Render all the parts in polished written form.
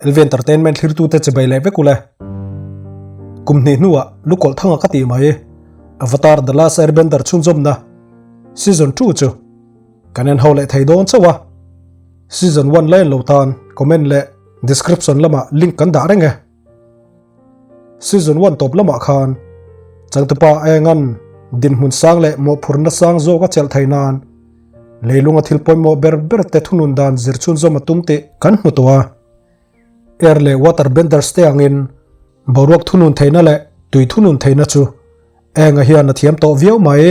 LV Entertainment thlirtute chibai leh vek ule. Kum hnih hnuah lukawlh thanga ka tih mai Avatar The Last Airbender chhunzawmna Season 2 chu kan en ho leh thei dawn chauh a. Season 1 la en lo tan comment leh description lamah link kan dah reng e. Season 1 tawp lamah khan changtupa Aengan dinhmun sang leh mawhphurhna sang zawk a chelh thei nan Leilunga thil pawimawh ber ber te thunun dan zir chhunzawm a tum tih kan hmu tawh a. Air leh water benders te angin boruak thunun theihna leh tui thunun theihna chu Aenga hian a thiam tawh viau mai.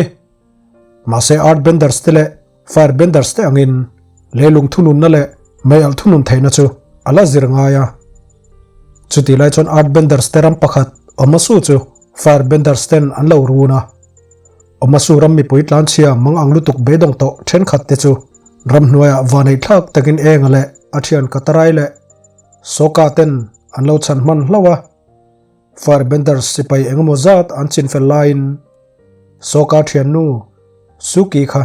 Mahse earth benders te leh fire benders te angin leilung thununna leh meialh thunun theihna chu a la zir ngai a. Chutih lai chuan earth benders te ram pakhat Omasu chu fire benders ten an lo run a. Omasu ram mipui tlanchhia mang ang lutuk beidawng tawh thenkhat te chu ramhnuaiah vaneih thlak takin Enga leh a thian Katarai leh Sokka ten an lo chhan hman hlauh a. Firebenders sipai engemaw zat an chinfel laiin Sokka thiannu Suki kha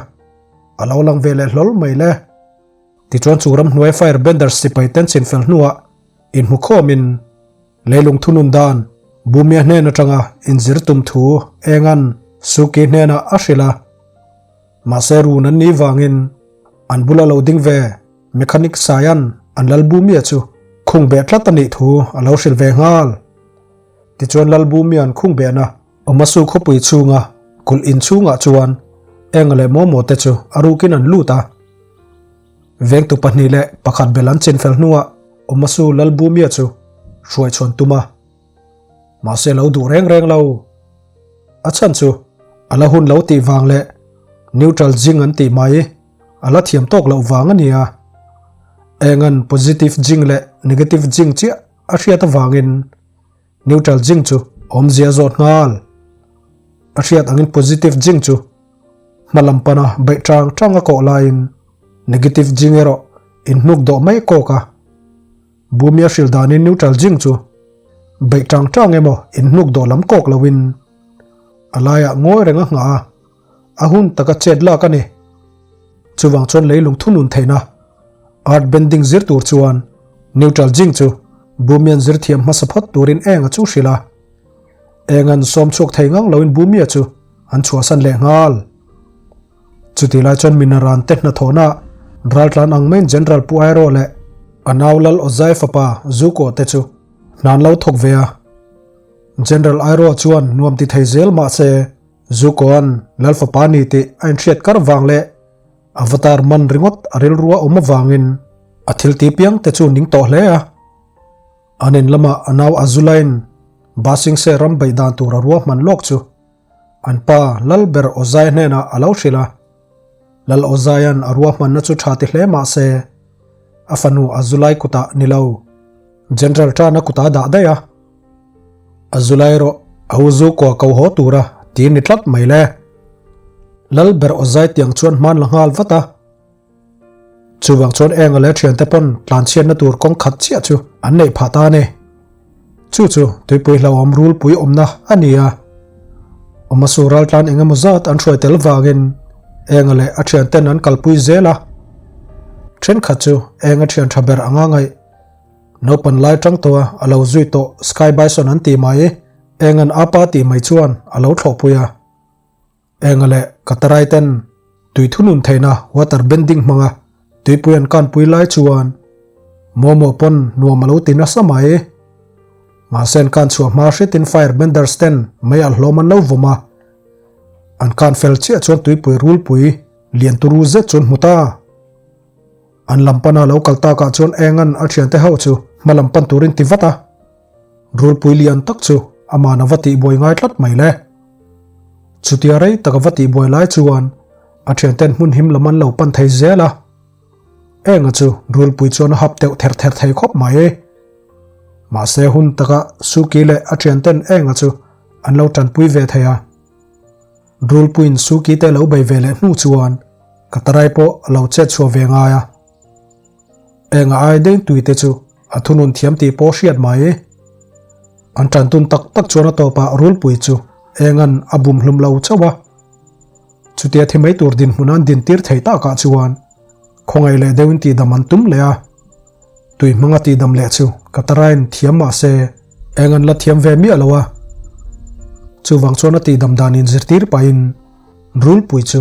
a lo lang ve leh hlawl mai le. Tichuan chu ramhnuai Firebenders sipai ten chinfel hnuah inhmukhawmin Leilung thunun dan Bumia hnen atanga inzir tum thu Engan Suki hnenah a hrilh a. Mahse run an nih vangin an bula lo ding ve mechanic Saian an lal Bumia chu khung beh tlat a nih thu a lo hrilh ve nghal. Tichuan lal Bumia'n khung behna Omasu khawpui chhunga kulh in chhungah chuan Enga leh Momo te chu a rukin an lut a. Vengtu pahnih leh pakhat bel an chinfel hnuah Omasu Lalbumia chu hruai chhuan tum a. Mahse lo duh reng reng lo. A chhan chu a la hun lo tih vang leh neutral jing an tih mai a la thiam tawk loh vang a nia. Engan positive jing leh negative jing chiah a hriat avangin Neutral jing chu awmzia zawt nghal. A hriat angin positive jing chu hma lam pana beih tang tang a kawh laiin negative jing erawh inhnuk dawh mai kawk a. Bumia hril danin neutral jing chu beih tang tang emaw inhnuk dawh lam kawk loin a laiah ngawi reng a nghah a, a hun taka chet lak a ni. Chuvang chuan leilung thunun theihna Earth bending zir tur chuan neutral jing chu Bumian zir thiam hmasa phawt turin eng a chu hrilh a. Eng an sawm chhuak thei ngang loin Bumia chu an chhuahsan leh nghal. Chutih lai chuan Minaran te hnathawhna raltlan ang maiin General Pu Airo leh a nau Lal Ozai fapa Zuko te chu hna an lo thawk ve a. General Airo chuan nuam ti thei zel mahse Zukoan Lal fapa ni tih a inhriat kar vang leh Avatar man ringawt a rilrua awm avangin a thil ti piang te chu ning tawh hle a. An in lamah a nau Azulain Ba Sing Se ram beih dan tur a ruahman lawk chu an pa Lalber Ozai hnenah a lo hrilh a. Lal Ozaian a ruahmanna chu tha ti hle mah se a fanu Azulai kutah ni lo General Tana kutah a dah daih a. Azulai erawh a u zu kua ko haw tura ti ni tlat mai le. Lal ber Ozai tiang chuan hman la nghal vat a. Chuvang chuan Enga leh thiante pawn tlanchhiatna tur kawng khat chiah chu an neih phah ta a ni. Chu chu tuipui hlauhawm rulpui awmna a ni a. Awmasu raltlan eng emaw zat an hruai tel vangin Enga leh a thianten an kalpui zel a. Thenkhat chu Enga thian tha ber anga ngaih Naupan lai tang tawh a, a lo zui tawh Sky Bison an ti mai, eng an apa tih mai chuan a lo thlawhpui a. Enga leh Katarai ten tui thunun theihna water bending hmanga tuipui an kanpui lai chuan Momo pawn nuam a lo ti nasa mai. Mahse an kan chhuah hma hretin fire benders ten mei alh hlawm an lo vawm a. An kan fel chiah chuan tuipui rulpui lian turu zet chu an hmu ta. An lam pana lo kal takah chuan Engan a thiante ho chu hma lam pan turin ti vat a. Rulpui lian tak chu aman a va tihbuai ngai tlat mai le. Chutia rei tak a va tihbuai lai chuan a thianten hmun him lam an lo pan thei zel a. Enga chu rulpui chuan a hap deuh ther ther thei khawp mai. Mahse hun taka Suki leh a thianten Enga chu an lo tanpui ve thei a. Rulpuiin Suki te lo bei ve leh hnu chuan ka tarai pawh a lo chet chhuah ve ngai a. Enga ai deng tui te chu a thunun thiam tih pawh hriat mai. An tan tun tak tak chuan a tawpah Rulpui chu engan a bum hlum lo chauh a. Chutia thi mai tur dinhmun an din tir thei takah chuan khawngaih leh deuhin tihdam an tum leh a. Tui hmanga tihdam leh chu Katarain thiam mah se eng an la thiam ve miah lo a. Chuvang chuan a tihdam dan inzirtir pahin Rulpui chu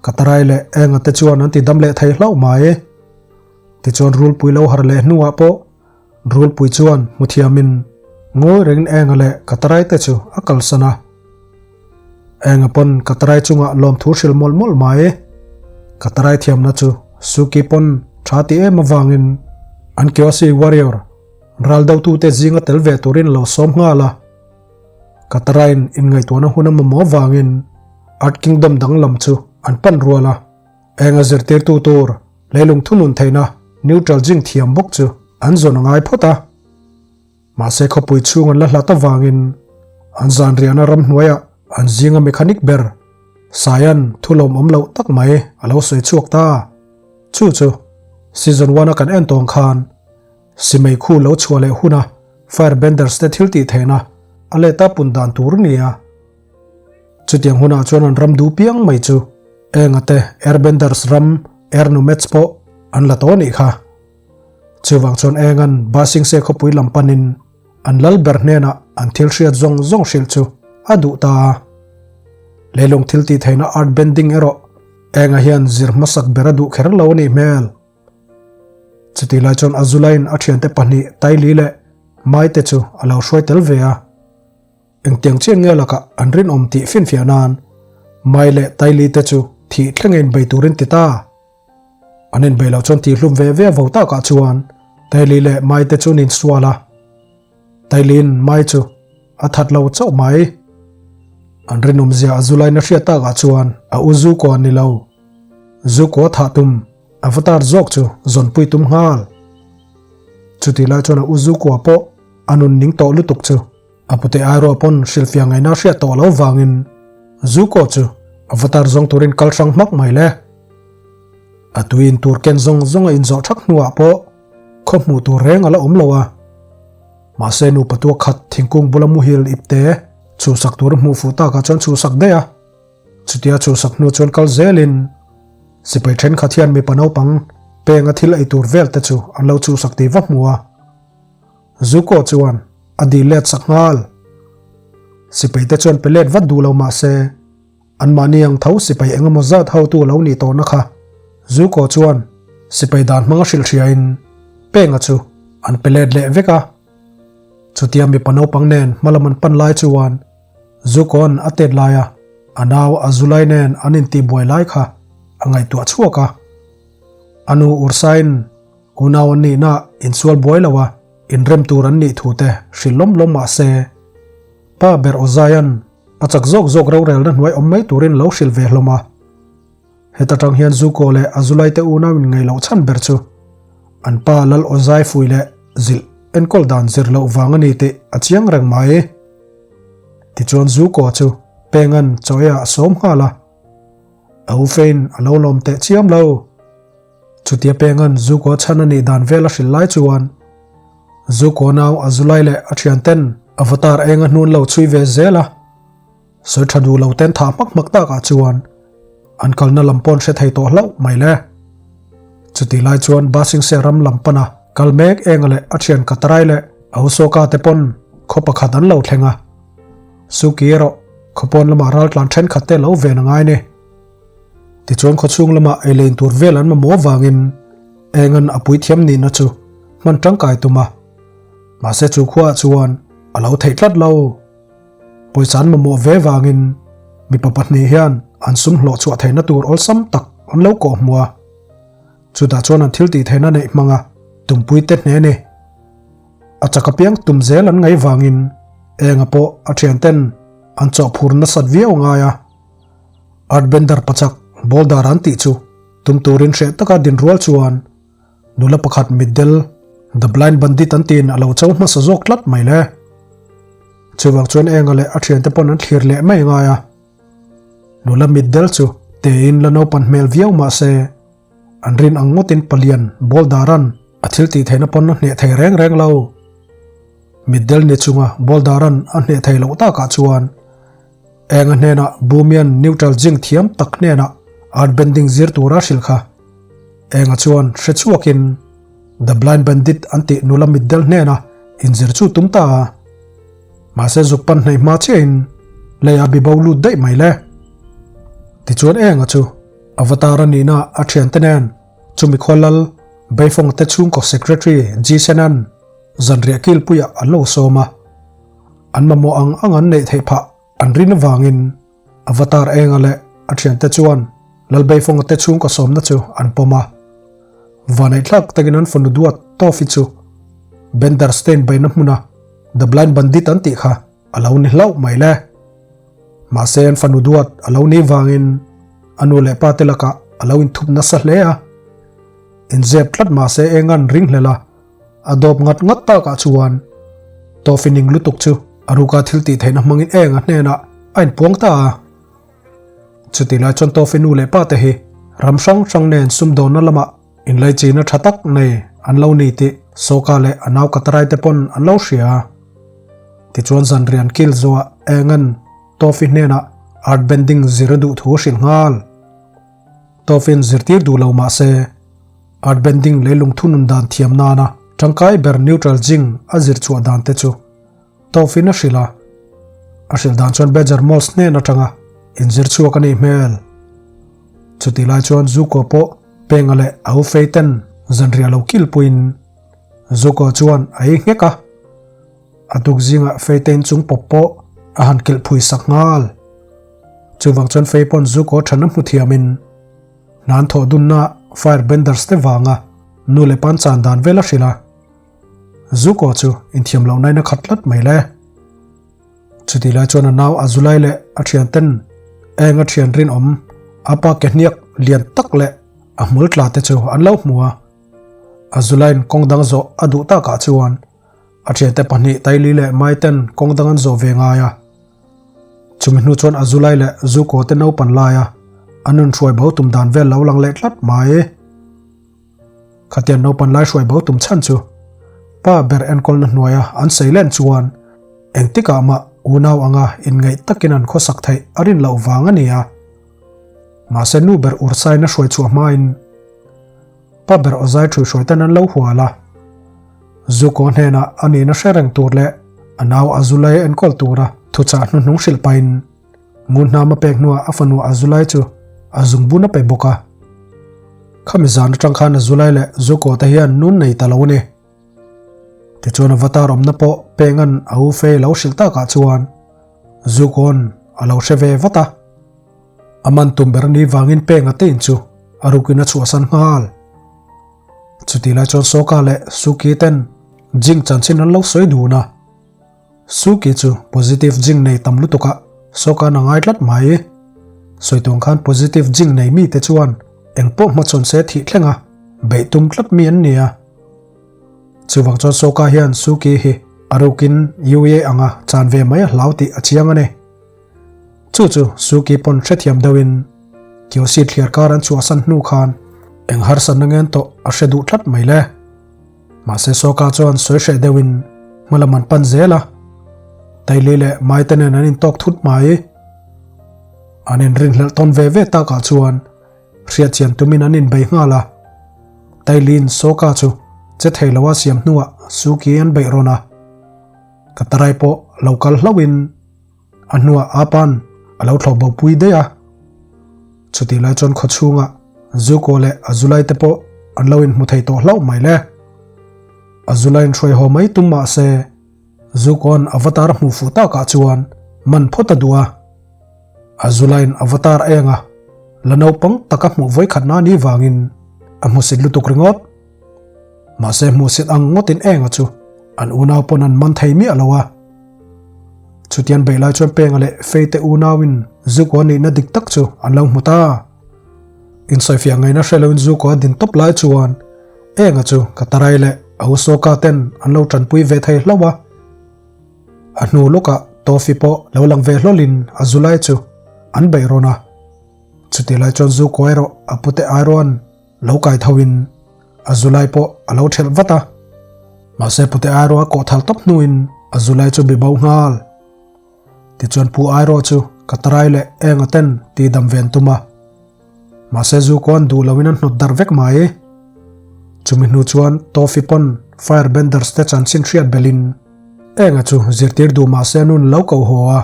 Katarai leh Enga te chuan an tidam leh thei hlauh mai. Tichuan Rulpui lo harh leh hnuah pawh Rulpui chuan hmu thiamin ngawi rengin Enga leh Katarai te chu a kalsan a. Enga pawn Katarai chungah lawmthu hrilh mawlh mawlh mai. Katarai thiamna chu Suki pawn tha ti em avangin an Kyoshi Warrior ral dotute zinga tel ve turin lo sawm nghal a. Katarain inngaihtuahna hun a mamawh avangin Earth Kingdom danglam chu an pan rual a. Enga zirtirtu tur leilung thunun theihna neutral jing thiam bawk chu an zawn a ngai phawt a. Mahse khawpui chhung an la hlat avangin an zan riahna ramhnuaiah an zinga mechanic ber Saian thu lawmawm loh tak mai a lo sawi chhuak ta. Chu chu season one a kan en tawng khan Simei khu lo chhuah leh huna Firebenders te thil tih theihna a let a pun dan tur nia. Chutiang hunah chuan an ram duh piang mai chu Enga te Airbenders ram Air Nomads pawh an la tawh nih kha. Chuvang chuan Engan Ba Sing Se khawpui lam panin an lal ber hnenah an thil hriat zawng zawng hrilh chu a duh ta a. Leilung thil tih theihna Art Bending erawh Enga hian zir hmasak ber a duh kher lo a nih hmel. Chutih lai chuan Azulain a thiante pahnih Taili leh Mai te chu a lo hruai tel ve a. Engtiang chian nge lakah an rinawm tih finfiah nan Mai leh Taili te chu thih thleng a inbei turin ti ta. An inbei loh chuan tihhlum ve ve vo takah chuan Taili leh Mai te chu an insual a. Tailiin Mai chu a that lo chauh mai. An rinawmzia Azulain a hriat takah chuan a u Zuko a ni lo. Zuko a thah tum Avatar zawk chu zawnpui tum nghal. Chutih lai chuan a u Zukua pawh a nun ning tawh lutuk chu a pute airuah pawn hrilhfiah ngaihna a hriat tawh lo vangin Zuko chu Avatar zawng turin kal hrang hmak mai le. A tui in tur ken zawng zawng a inzawh thak hnuah pawh khaw hmuh tur reng a la awm lo a. Mahse nupa tuak khat thingkung bula muhil ipte chhuhsak tur a hmuh fuh takah chuan chhuhsak daih a. Chutia chhuhsak hnu chuan kal zelin sipai thenkhat hian mipa naupang penga thil ei tur vel te chu an lo chhuhsak tih va hmu a. Zuko chuan a dil let sak nghal. Sipai te chuan pe let vat duh lo mah se anmahni ang tho sipai eng emaw zat hotu a lo nih tawhna kha Zuko chuan sipai dan hmanga hrilh hriain penga chu an pe let leh vek a. Chutia mipa naupang nen hmalam an pan lai chuan Zukawn a tet lai a, a nau Azulai nen an intihbuai lai kha a ngaihtuah chhuak a. A nu Ursain unau an nihna insual buai lo a, inrem tur an nih thu te hrilh lawm lawm mah se, pa ber Ozaia'n a chak zawk zawk rorelna hnuai awm mai turin lo hrilh ve hlawm a. Heta tang hian Zuko leh Azulai te unau in ngaih loh chhan ber chu an pa Lal Ozai fui leh zilh enkawl dan zir loh vang a ni tih a chiang reng mai. Tichuan Zuko chu Pengan chaw eiah a sawm nghal a, a u fein a lo lawm teh chiam lo. Chutia Pengan Zuko chhan a nih dan vel a hrilh lai chuan Zuko nau Azulai leh a thian ten Avatar eng a hnun lo chhui ve zel a. Sawi tha duh lo ten thah hmak hmak takah chuan an kalna lam pawn hre thei tawh hlauh mai le. Chutih lai chuan Basingse ram lam pana kal mek enga leh a thian Katarai leh a Usoka te pawn khaw pakhat an lo thleng a. Suki erawh khaw pawn lamah raltlan thenkhat te lo ven a ngai ni. Tichuan khaw chhung lamah ei lein tur vel an mamawh avangin engan a puithiam nihna chu hman tangkai tum a. Mahse chu khuaah chuan a lo theih tlat lo. Pawisa an mamawh ve vangin mipa pahnih hian an sum hlawh chhuah theihna tur awlsam tak an lo kawh hmu a. Chutah chuan an thil tih theihna neih hmanga tumpui te hne ni. A chak apiang tum zel an ngaih vangin enga pawh a thianten an chawhphur nasat viau a ngai a. Earthbender pachak Boulder an tih chu tum turin hreh taka din rual chuan Nula pakhat mitdel, The Blind Bandit an tiin a lo cho hmasa zawk tlat mai le. Chuvang chuan Enga leh a thiante pawn an thlir leh mai ngai a. Nula mitdel chu tein la naupan hmel viau mah se, an rin ang ngawtin palian Boldaran a thil tih theihna pawn a hneh thei reng reng lo. Mitdel ni chunga Boldaran a hneh thei loh takah chuan Enga hnenah Bumian neutral jing thiam tak hnenah art bending zir tura hrilh kha. Enga chuan hre chhuakin The Blind Bandit an tih nula mitdel hnena inzir chu tum ta a. Mahse zuk pan hnaih hma chiahin lei a bibo lut daih mai le. Tichuan enga chu Avatar a nihna a thiante nen chumi khua lal Beifong te chhungkaw Secretary Ji Senan zanriah kilpuiah an lo sawm a. An mamawh ang ang an neih theih phah an rin avangin Avatar enga leh a thiante chuan Lal Beifong te chhungkaw sawmna chu an pawm a. Vanaihthlak takin an fanu duat Tofi chu Bender Stein beihna hmuna The Blind Bandit an tih kha a lo ni hlauh mai le. Mahse an fanu duat a lo nih vangin a nu leh pa te lakah a lo inthup nasa hle a. Inzep tlat mahse eng an ringhlel a, a dawp ngat ngat takah chuan Tofi ning lutuk chu a ruka thil tih theihna hmangin eng a hnenah a inpuang ta a. Chutih lai chuan Tofi nu leh pa te hi ram hrang hrang nen sumdawnna lamah Inlaichina tha tak nei an lo ni tih Sawka leh a nau Katarai te pawn an lo hria. Tichuan zanrian kil zuah Engan Tofi hnenah art bending zir a duh thu a hrilh nghal. Tofi'n zirtir duh lo mah se art bending leilung thunun dan thiam nana tangkai ber neutral jing a zir chhuah dan te chu Tofi'n a hrilh a. A hrilh dan chuan Badger Moss hnen atanga inzir chhuak a nih hmel. Chutih lai chuan Zuko pawh Penga leh a ufei ten zanriah lo kilpuiin Zuko chuan a ei nghek a. A tuk zingah fei te inchung pawp pawh a han kilh phui sak nghal. Chuvang chuan fei pawn Zuko than a hmu thiamin hnan thawh dunna Firebenders te vanga nu leh pan chan dan vel a hrilh a. Zuko chu inthiam loh nain a khat tlat mai le. Chutih lai chuan a nau a zulai leh a thian ten eng a thian rinawm a pa ke hniak lian tak leh a hmul tla te chu an lo hmu a. A zulaiin kawng dang zawh a duh takah chuan a thiante pahnih Taili leh Mai ten kawng dang an zawh ve ngai a. Chumi hnu chuan a zulai leh Zuko te naupan laia an nun hruai bo tum dan vel lo lang leh tlat mai. Khatian naupan lai hruai bo tum chhan chu pa ber enkawlna hnuaia an sei len chuan engtikah mah unau anga inngaih takin an khawsak theih a rin loh vang a ni a. Mahse nu ber Ursain a hruai chhuah hmain pa ber awzai ṭhuihruai ten an lo hual a. Zuko hnenah a nihna hre reng tur leh a nau Azulai enkawl tura thuchah hnuhnung hrilh pahin Ngunhnam a pek hnuah a fanu Azulai chu a zungbun a pe bawk a. Khami zan atang khan Azulai leh Zuko te hian nun nei ta lo a ni. Tichuan Avatar awmna pawh Pengan a u fei lo hrilh takah chuan Zuko'n a lo hre ve vat a. A man tum ber ni vangin Penga te in chu a rukin a chhuahsan nghal. Chutih lai chuan Sawka leh Suki ten Jing chanchin an lo sawi dun a. Suki chu positive jing nei tam lutuk a, Sawkan a ngai tlat mai. Sawi tuang khan positive jing nei mite chuan eng pawh hmachhawn se thih thleng a, beih tum tlat mi an ni a. Chuvang chuan Sawka hian Suki hi a rukin Yue anga chan ve mai a hlau tih a chiang a ni. Chu chu Suki pawn hrethiam deuhin Kyoshi thliar kar an chhuahsan hnu khan eng harsatna ngen tawh a hre duh tlat mai le. Mahse Sawka chuan sawi hreh deuhin hma lam an pan zel a, Taili leh Maite nen an intawk thut mai. An inrinhlelh tawn ve ve takah chuan hriatchian tumin an inbei nghal a. Tailiin Sawka chu che thei loa siam hnuah Suki an beih rawn a, ka tarai pawh lo kal hlauhin A hnuah Apa'n a lo thlawh bo pui daih a. Chutih lai chuan khaw chhungah Zuko leh Azulai te pawh an lo inhmu thei tawh hlauh mai le. Azulaiin hruai haw mai tum mah se Zuko'n Avatar a hmuh fuh takah chuan man phawt a duh a. Azulaiin Avatar a eng a, la naupang taka hmuh vawikhat na ni vangin a hmusit lutuk ringawt. Mahse hmuhsit ang ngawtin enga chu an unau pawn an man thei miah lo a. Chutian beih lai chuan Penga leh Feite unauin Zuko nihna dik tak chu an lo hmu ta. Insawifiah ngaihna hre loin Zuko a din tawp lai chuan Enga chu Katarai leh a Usoka ten an lo tanpui ve thei hlauh a. A hnu lawkah Tofi pawh lo lang ve hlawlin a zu lai chu an beih rawn a. Chutih lai chuan Zuko erawh a pute Airoan Lo kai tho in a zulai pawh a lo thelh vat a, mahse Pute Airo a kawh thal tawp hnuin a zulai chu bi bo nghal. Tichuan Pu Airo chu ka tarai leh eng a ten ti dam ven tum a, mahse zu kawn duh loin an hnawt darh vek mai. Chumi hnu chuan Tofi pawn Firebenders te chanchin hriat belhin Enga chu zirtir duh mah se nun lo koh haw a,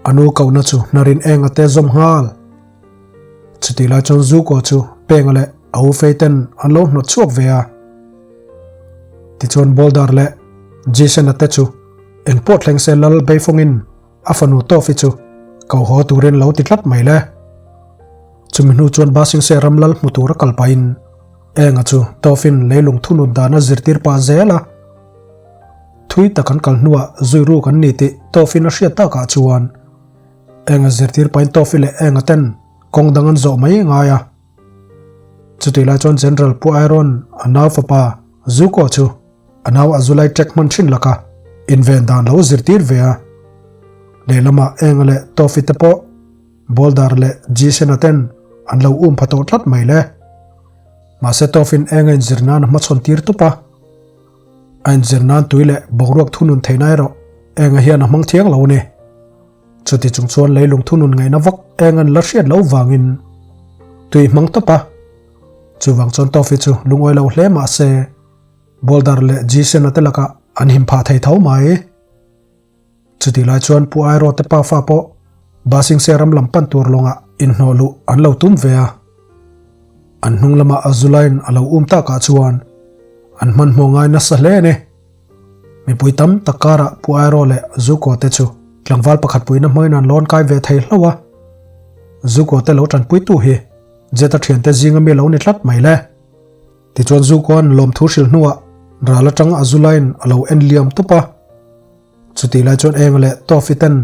a nu kohna chu hnarin Enga te zawm nghal. Chutih lai chuan Zuko chu Penga leh a u Fei ten an lo hnawt chhuak ve a. Tichuan Boulder leh Jason-a te chu engpawh thleng se lal beifawngin a fanu Tofi chu koh haw turin lo ti tlat mai le. Chumi hnu chuan Basingse ram lal hmu tura kal pahin Enga chu Tofin leilung thunun dan a zirtir pah zel a. Thui tak an kal hnuah zui ruk an ni tih Tofin a hriat takah chuan Enga zirtir pahin Tofi leh Enga ten kawng dang an zawh mai ngai a. Chutih lai chuan General Pu Iron a nau fapa Zuko chu a nau a zulai ṭek hman ṭhin laka inven dan lo zirtir ve a. Lehlamah Enga leh Tofi te pawh Boulder leh Jisena ten an lo um pha tawh tlat mai le. Mahse Tofin eng a inzir nan a hmachhawn tir tup a. A inzir nan tui leh boruak thunun theihna erawh enga hian a hmang thiang lo a ni. Chuti chung chuan leilung thunun ngaihna vak eng an la hriat loh vangin tui hmang tawp a. Chuvang chuan Tofi chu lungawi lo hle mahse Boulder leh Jisena te lakah an him phah thei tho mai. Chutih lai chuan Pu Airo te pafa pawh Basingse ram lam pan tur lawngah inhnawh luh an lo tum ve a. An hnung lamah Azulain a lo um takah chuan an hmanhmawh ngai nasa hle a ni. Mipui tam tak karah Pu Airo leh Zuko te chu tlangval pakhat puihna hmangin an lawn kai ve thei hlauh a. Zuko te lo tanpuitu hi Jeta thiante zinga mi lo ni tlat mai le. Tichuan Zukoan lawmthu hrilh hnuah ral atang Azulain a lo en liam tup a. Chutih lai chuan eng leh Tofi ten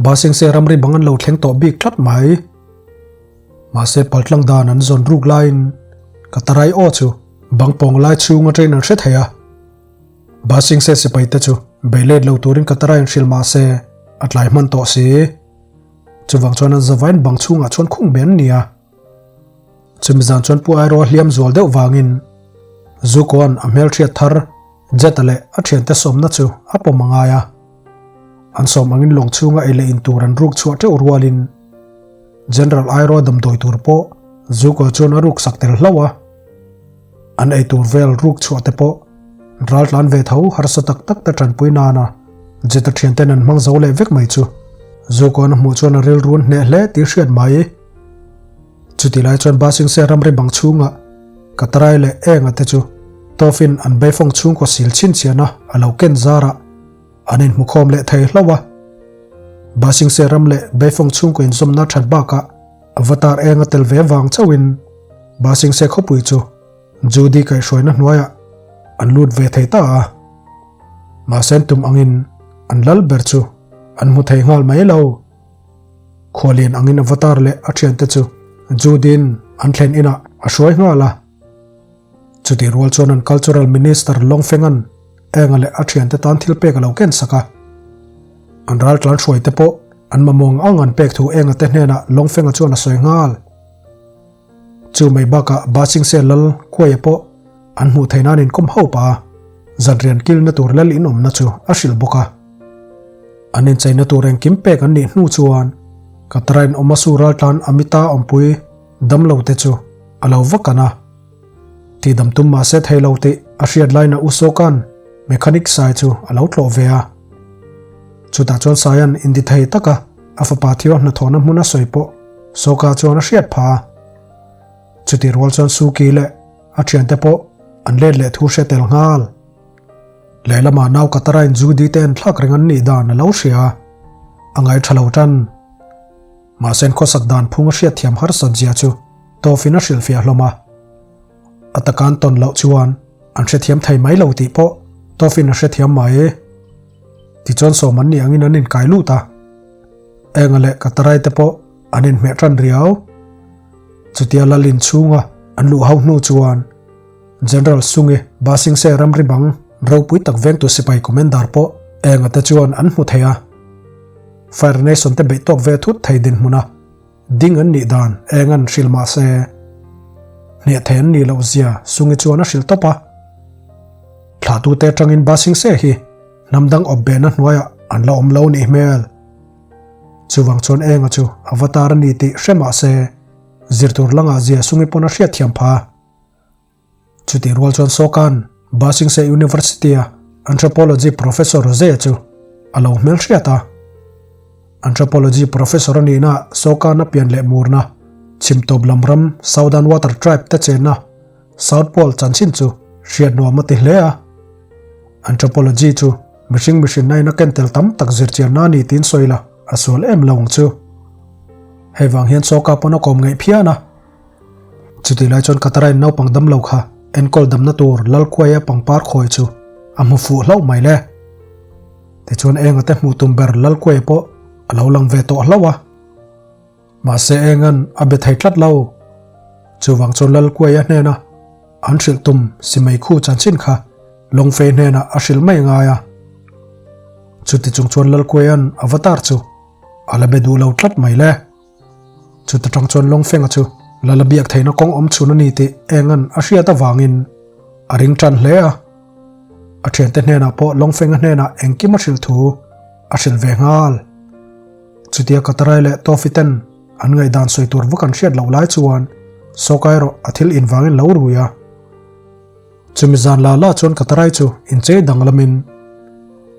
Basingse ramri bang an lo thleng tawh bik tlat mai. Mahse paltlang dan an zawn ruk laiin ka tarai aw chu bang pawng lai chhung atangin an hre thei a. Basingse sipai te chu bei let lo turin ka tarai an hrilh mahse a tlai hman tawh si. Chuvang chuan an zavain bang chhungah chuan khung be an ni a. Chumi zan chuan Pu Airaw hliam zual deuh vangin Zukoan a hmelhriat thar Jeta leh a thiante sawmna chu a pawm a ngai a. An sawm angin lawng chhunga ei leh in tur an ruk chhuah teuh rualin General Airaw damdawi tur pawh Zuko chuan a ruk sak tel hlauh a. An ei tur vel ruk chhuah te pawh ral tlan ve tho harsa tak tak te tanpui nana Jeta thianten an hmang zo leh vek mai chu Zukoan a hmuh chuan a rilru an hneh hle tih hriat mai. Chutih lai chuan Basingse ramri bang chhungah Katarai leh Enga te chu Tawfin an beifawng chhungkaw sil chhinchhiahna a lo ken zarah an inhmukhawm leh thei hlauh a. Basingse ram leh beifawng chhungkaw inzawmna that bakah Avatar Enga tel ve vang chauhin Basingse khawpui chu Judy kaihhruaina hnuaiah an lut ve thei ta a. Mahse an tum angin an lal ber chu an hmu thei nghal mai lo. Khualian angin Avatar leh a thiante chu Judy-in an thlen inah a hruai nghal a. Chutih rual chuan an Cultural Minister Longfeng-a'n Enga leh a thiante tan thil pek a lo ken sak a. An raltlan hruai te pawh an mamawng ang an pek thu Enga te hnenah Longfeng-a chuan a sawi nghal. Chu mai bakah Basingse lal Kuaia pawh an hmuh theih nan inkawm ho pah a, zanrian kilna tur lal in awmna chu a hrilh bawk a. An incheina tur engkim pek an nih hnu chuan Katarain Omasu raltlan Amita awmpui damlo te chu a lo va kan a. Tihdam tum mahse thei lo tih a hriat laina U Sawka'n mechanic Sai chu a lo tlawh ve a. Chutah chuan Saia'n indi thei taka a fapa thio hnathawhna hmun a sawi pawh Sawka chuan a hriat pha a. Chutih rual chuan Suki leh a thiante pawh an let leh thu hre tel nghal. Lehlamah nau Katarain Judy te en thlak reng an nih dan a lo hria a, a ngaih tha lo tan. Mahse an khawsak dan phung a hriat thiam harsat zia chu Tawfin a hrilhfiah hlawm a. A takan tawn loh chuan an hrethiam thei mai lo tih pawh Tawfin a hrethiam mai. Tichuan sawm an nih angin an inkai lut a. Enga leh Katarai te pawh an inhmeh tan riau. Chutia Lalin chhunga an luh ho hnu chuan General Sungi Basingse ramri bang ropui tak vengtu sipai commander pawh Enga te chuan an hmu thei a. Fire Nation te beih tawk ve thut thei dinhmuna ding an nih dan eng an hrilh mah se hneh thei an nih loh zia Sungi chuan a hrilh tawp a. Thlahtute atangin Basingse hi hnam dang awp behna hnuaiah an la awm lo nih hmel. Chuvang chuan Enga chu avatar a ni tih hre mah se zir tur langah zia Sungi pawn a hriatthiam pha. Chutih rual chuan Sawkan Ba Sing Se University-a Anthropology Professor Zea chu a lo hmelhriat a. Anthropology Professor a nihna Sawkan a pian leh murna chhimtawp lam ram Southern Water Tribe te chenna South Pole chanchin chu hriat nuam a ti hle a. Anthropology chu mihring mihrinna in a ken tel tam tak zirchianna a ni tiin sawi la a sual em lo ang chu. Hei vang hian Sawka pawn a kawm ngeih phian a. Chutih lai chuan Katarain naupang dam lo kha enkawl damna tur Lalkuaia pangpar khawi chu a hmu fuh hlauh mai le. Tichuan Enga te hmuh tum ber Lalkuaia pawh a lo lang ve tawh hlauh a. Mahse Engan a be thei tlat lo. Chuvang chuan Lalkuaia hnena an hrilh tum Simei khu chanchin kha Lawngfei hnenah a hrilh mai ngai a. Chuti chung chuan Lalkuaia'n avatar chu a la be duh lo tlat mai le. Chuta tang chuan Lawngfenga chu Lala biak theihna kawng awm chhun a ni tih Engan a hriat avangin a ring tan hle a. A thiante hnenah pawh Lawngfenga hnenah engkim a hrilh thu a hrilh ve nghal. Chutia Katarai leh Tawfi ten an ngaihdan sawi tur vak an hriat loh lai chuan Sawka erawh a thil invangin lo rui a. Chumi zan la la chuan Katarai chu inchei danglamin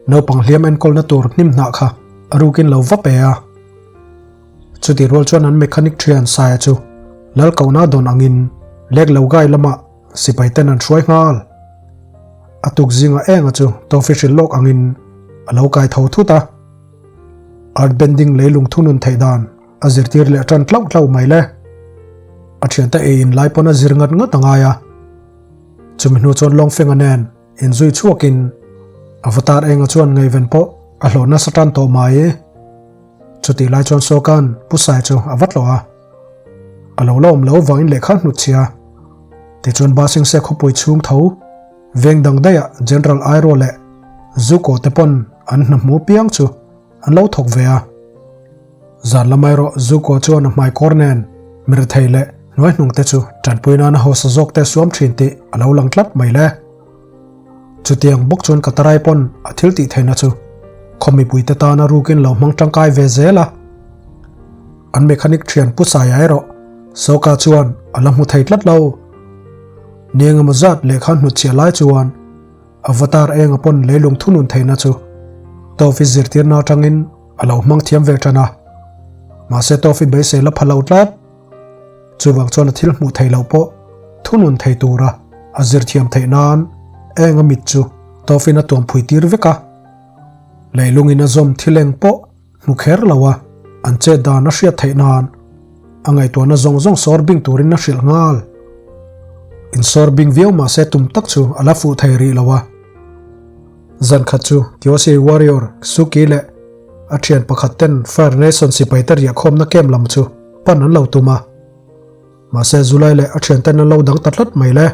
naupang hliam enkawlna tur hnim hnah kha a rukin lo va pe a. Chutih rual chuan an mechanic thian Saia chu Lal Kohna dawn angin lek lo gai lamah sipai ten an hruai nghal. A tuk zingah enga chu Tawfi hrilh lawk angin a lo kai tho thut a. Earth bending leilung thunun theih dan a zirtir leh tan tlauh tlauh mai le. A thiante ei in lai pawn a zir ngat ngat a ngai a. Chumi hnu chuan Lawngfenga nen inzui chhuakin Avatar enga chuan ngaihven pawh a hlawh nasa tan tawh mai. Chutih lai chuan Sawkan Pu Sai chu a va tlawh a, a lo la awm lo vangin lehkha hnut chhia. Tichuan Ba Sing Se khawpui chhung tho veng dang daihah General Airo leh Zuko te pawn an hna hmu piang chu an lo thawk ve a. Zan lam erawh Zuko chuan a hmaikawr nen mirethei leh hnuaihnung te chu tanpui nana hausa zawk te suam thin tih a lo lang tlat mai le. Chutiang bawk chuan Katarai pawn a thil tih theihna chu khaw mipuite tana rukin lo hmang tangkai ve zel a. An mechanic thian Pu Saia erawh Sawka chuan a la hmu thei tlat lo. Ni engemaw zat lehkha hnutchhiah lai chuan Avatar enga pawn leilung thunun theihna chu Tawfi zirtirna atangin a lo hmang thiam ve tan a. Mahse Tawfi beisei la pha lo tlat. Chuvang chuan a thil hmuh theih loh pawh thunun thei tura a zir thiam theih nan eng a mit chu Tawfin a tuam phui tir vek a. Leilungin a zawm thil eng pawh hmu kher lo a, an chet dan a hriat theih nan a ngaihtuahna zawng zawng sawr bing turin a hrilh nghal. Insawr bing viau mahse tum tak chu a la fuh thei rih lo a. Zan khat chu Kyoshi Warrior Suki leh a thian pakhat ten Fire Nation sipai te riahkhawmna camp lam chu pan an lo tum a. Mahse Zulai leh a thian ten an lo dang ta tlat mai le.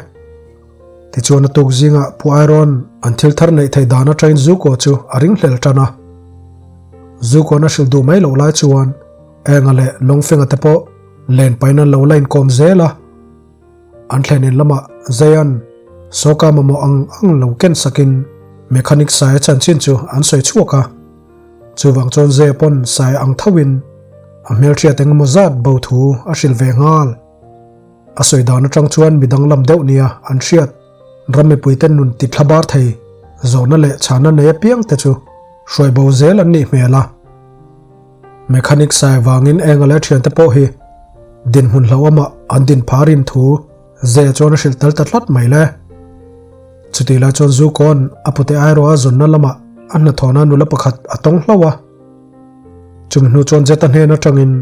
Tichuan a tuk zingah Pu Iron an thil thar neih theih dan atangin Zuko chu a ring hlel tan a. Zuko'n a hrilh duh mai loh lai chuan Enga leh Lawngfenga te pawh len pain an lo la inkawm zel a. An thlen in lamah Zayan Sawka mamawh ang ang lo ken sakin mechanic Saia chanchin chu an sawi chhuak a. Chuvang chuan Zaya pawn Saia ang thoin a hmelhriat eng emaw zat bo thu a hrilh ve nghal. A sawi dan atang chuan mi danglam deuh nia an hriat ram mipuite nun ti thla bar thei zawhna leh chhana nei apiang te chu hruai bo zel an nih hmel a. Mechanic sai vangin enga leh thiante pawh hi dinhmun hlauhawmah an din phah rin thu Zaya chuan a hrilh tal ta tlat mai le. Chutih lai chuan Zukawn a pute airawha zawnna lamah a hnathawhna nula pakhat a tawng hlauh a. Chumi hnu chuan Zeta hnen atangin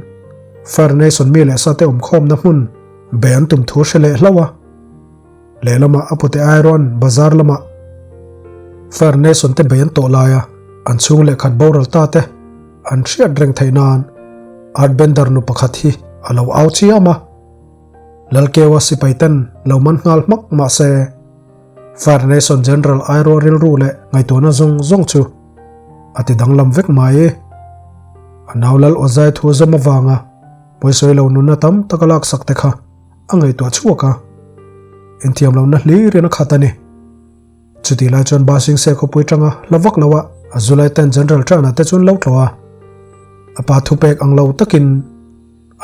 Fire Nation mi leh sate awmkhawmna hmun be an tum thu hre leh hlauh a. Lehlamah a pute airawhan bazar lamah Fire Nation te bei an tawh laia an chhung lehkhat boral ta te an hriat reng theih nan Earthbender nu pakhat hi a lo au chiam a. Lalkeua sipai ten lo man nghal hmak mah se Fire Nation General Airo rilru leh ngaihtuahna zawng zawng chu a ti danglam vek mai. A nau Lal Awzai thu zawm avanga pawisawi lo nunna tam tak a laksak te kha a ngaihtuah chhuak a, inthiam lohna hlirin a khat a ni. Chutih lai chuan Ba Sing Se khawpui tanga hla vak lo a a Zulai ten General Chana te chuan lo tlawh a, a pa thupek ang lo takin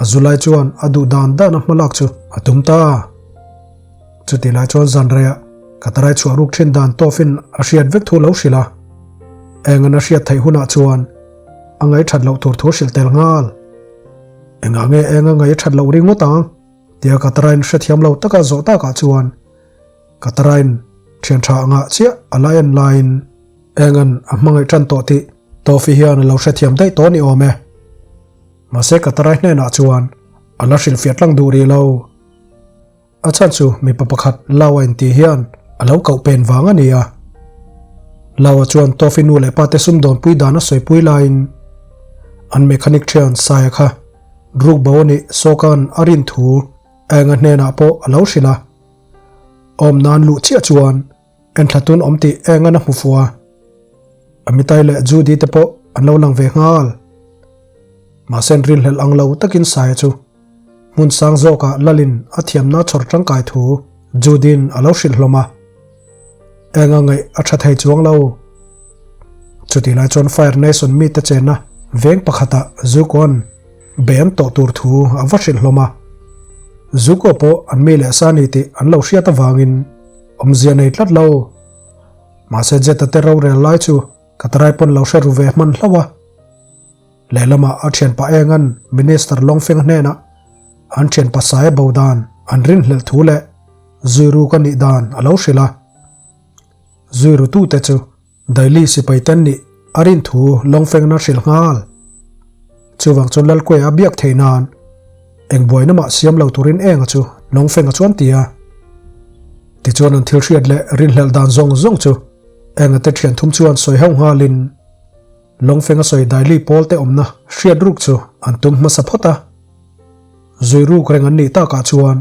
a Zulai chuan a duh dan dan a hmalak chu a tum ta. Chutih lai chuan zan reiah ka tarai chhuah ruk thin dan tawfin a hriat vek thu lo hrilh a. Eng an a hriat theih hunah chuan a ngaih that loh tur thu hrilh tel nghal. Engah nge eng a ngaih that loh ringawt ang? Tia ka taraiin hrethiam lo taka zawh takah chuan ka taraiin thian tha angah chiah a la en laiin eng an a hmangaih tan tawh tih Tawfi hian a lo hrethiam daih tawh a ni awm e. Mahse ka tarai hnenah chuan a la hrilhfiah tlang duh rih lo. A chhan chu mipa pakhat Lau a intih hian a lo koh pen vang a ni a. Lau-a chuan Tawfi nu leh pate sumdawnpui dan a sawipui laiin an mechanic thian Saia kha rukbo a nih Sawka'n a rin thu Enga hnenah pawh a lo hrilh a. Awm nan luh chiah chuan Enthlatun awm tih Enga'n a hmu fuh a. Amitai leh Judy te pawh an lo lang ve nghal. Mahse an rinhlelh ang lo takin Saia chu hmun sang zawkah lalin a thiamna chhawr tangkai thu Judy'n a lo hrilh hlawm a. Enga ngaih a tha thei chuang lo. Chutih lai chuan Fire Nation mite chenna veng pakhatah Zuko'n bei an tawh tur thu a va hrilh hlawm a. Zuko pawh an mi leh sa ni tih an lo hriat avangin awmzia nei tlat lo. Mahse Jeta te rorel lai chu ka tarai pawn lo hre ru ve hman hlauh a. Lehlamah a thianpa Engan Minister Lawngfeng hnenah an thianpa Saia bo dan an rinhlelh thu leh Zuiru ka nih dan a lo hrilh a. Zuiru tute chu Daily sipai ten nih a rin thu Lawngfengna hrilh nghal. Chuvang chuan Lalkuaia a biak theih nan eng buaina mah siam lo turin Enga chu Lawngfenga chuan ti a. Tichuan an thil hriat leh rinhlelh dan zawng zawng chu Enga te thian thum chuan sawi ho nghalin Lawngfenga sawi Daily pawl te awmna hriat ruk chu an tum hmasa phawt a. Zui ruk reng an nih takah chuan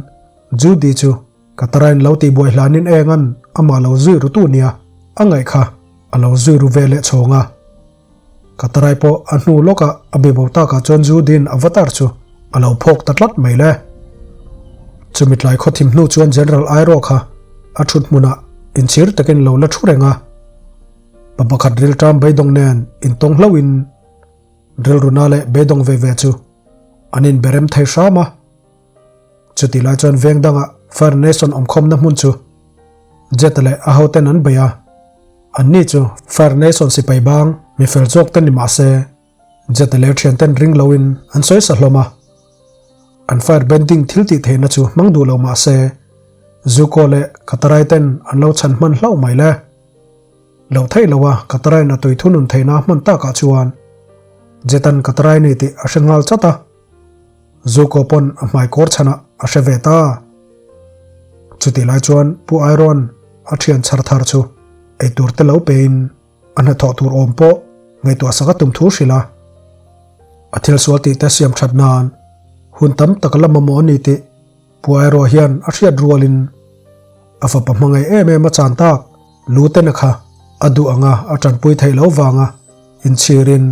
Judy chu ka tarain lo tihbuai hlanin Enga'n amah lo zui ru tu nia a ngaih kha a lo zui ru ve leh chhawng a. Ka tarai pawh a hnu lawkah a be bo takah chuan Judy'n avatar chu a lo phawk ta tlat mai le. Chumi tlai khaw thim hnu chuan General Airo kha a thut hmunah inchhir takin lo la thu reng a. Pa pakhat rilṭam beidawng nen intawng hlauhin rilruna leh beidawng ve ve chu an inberem thei hram a. Chutih lai chuan veng dangah Fire Nation awmkhawmna hmun chu Jet leh a hoten an bei a. Anni chu Fire Nation sipai bang mi fel zawk te ni mah se Jet leh thianten ring loin an sawi sa hlawm a. An fire bending thil tih theihna chu hmang duh lo mah se Zuko leh Katarai ten an lo chhan hman hlauh mai le. Lo theih lo a Katarain a tui thunun theihna hman takah chuan Jetan Katarai ni tih a hre nghal chat a. Zuko pawn a hmai kawr chhanah a hre ve ta. Chutih lai chuan Pu Iron a thian chhar thar chu eitur te lo pein a hnathawh tur awm pawh ngaihtuah sak a tum thu hrilh a. A thil sual tih te siam that nan hun tam tak la mamawh a ni tih Pu Airo hian a hriat rualin a fapa hmangaih em em a chan tak Lutena kha a duh anga a tanpui theih lo vanga inchhirin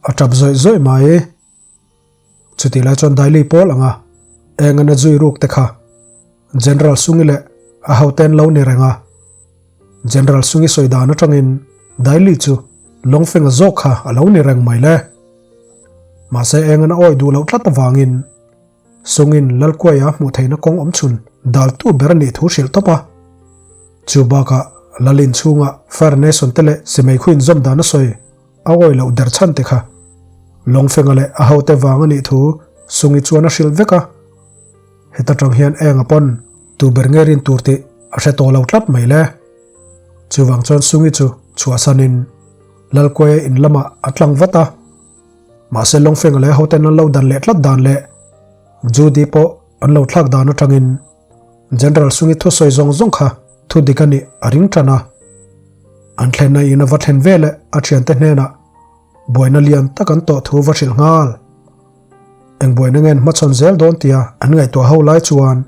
a tap zawih zawih mai. Chutih lai chuan Daily pawl anga eng an a zui ruk te kha General Sungi leh a hoten lo ni reng a. General Sungi sawi dan atangin Daily chu Lawngfenga zawk kha a lo ni reng mai le. Mahse eng an a awi duh loh tlat avangin Sungin Lalkuaia hmuh theihna kawng awm chhun daltu ber a nih thu hrilh tawp a. Chu bakah Lalin chhunga Fire Nation te leh Simeikhu inzawm dan a sawi. A awi loh der chhan te kha Lawngfenga leh a hote vang a nih thu Sungi chuan a hrilh vek a. Heta tang hian enga pawn tu ber nge rin tur tih a hre tawh lo tlat mai le. Chuvang chuan Sungi chu chhuahsanin Lalkuaia in lamah a tlang vat a. Mahse Lawngfenga leh a hoten an lo dan leh tlat dan leh Judy pawh an lo thlak dan atangin General Sungi thusawi zawng zawng kha thu dik a nih a ring tan a. An thlenna in a va thlen veleh a thiante hnenah buaina lian tak an tawh thu va hrilh nghal. Eng buaina nge an hmachhawn zel dawn tia an ngaihtuah ho lai chuan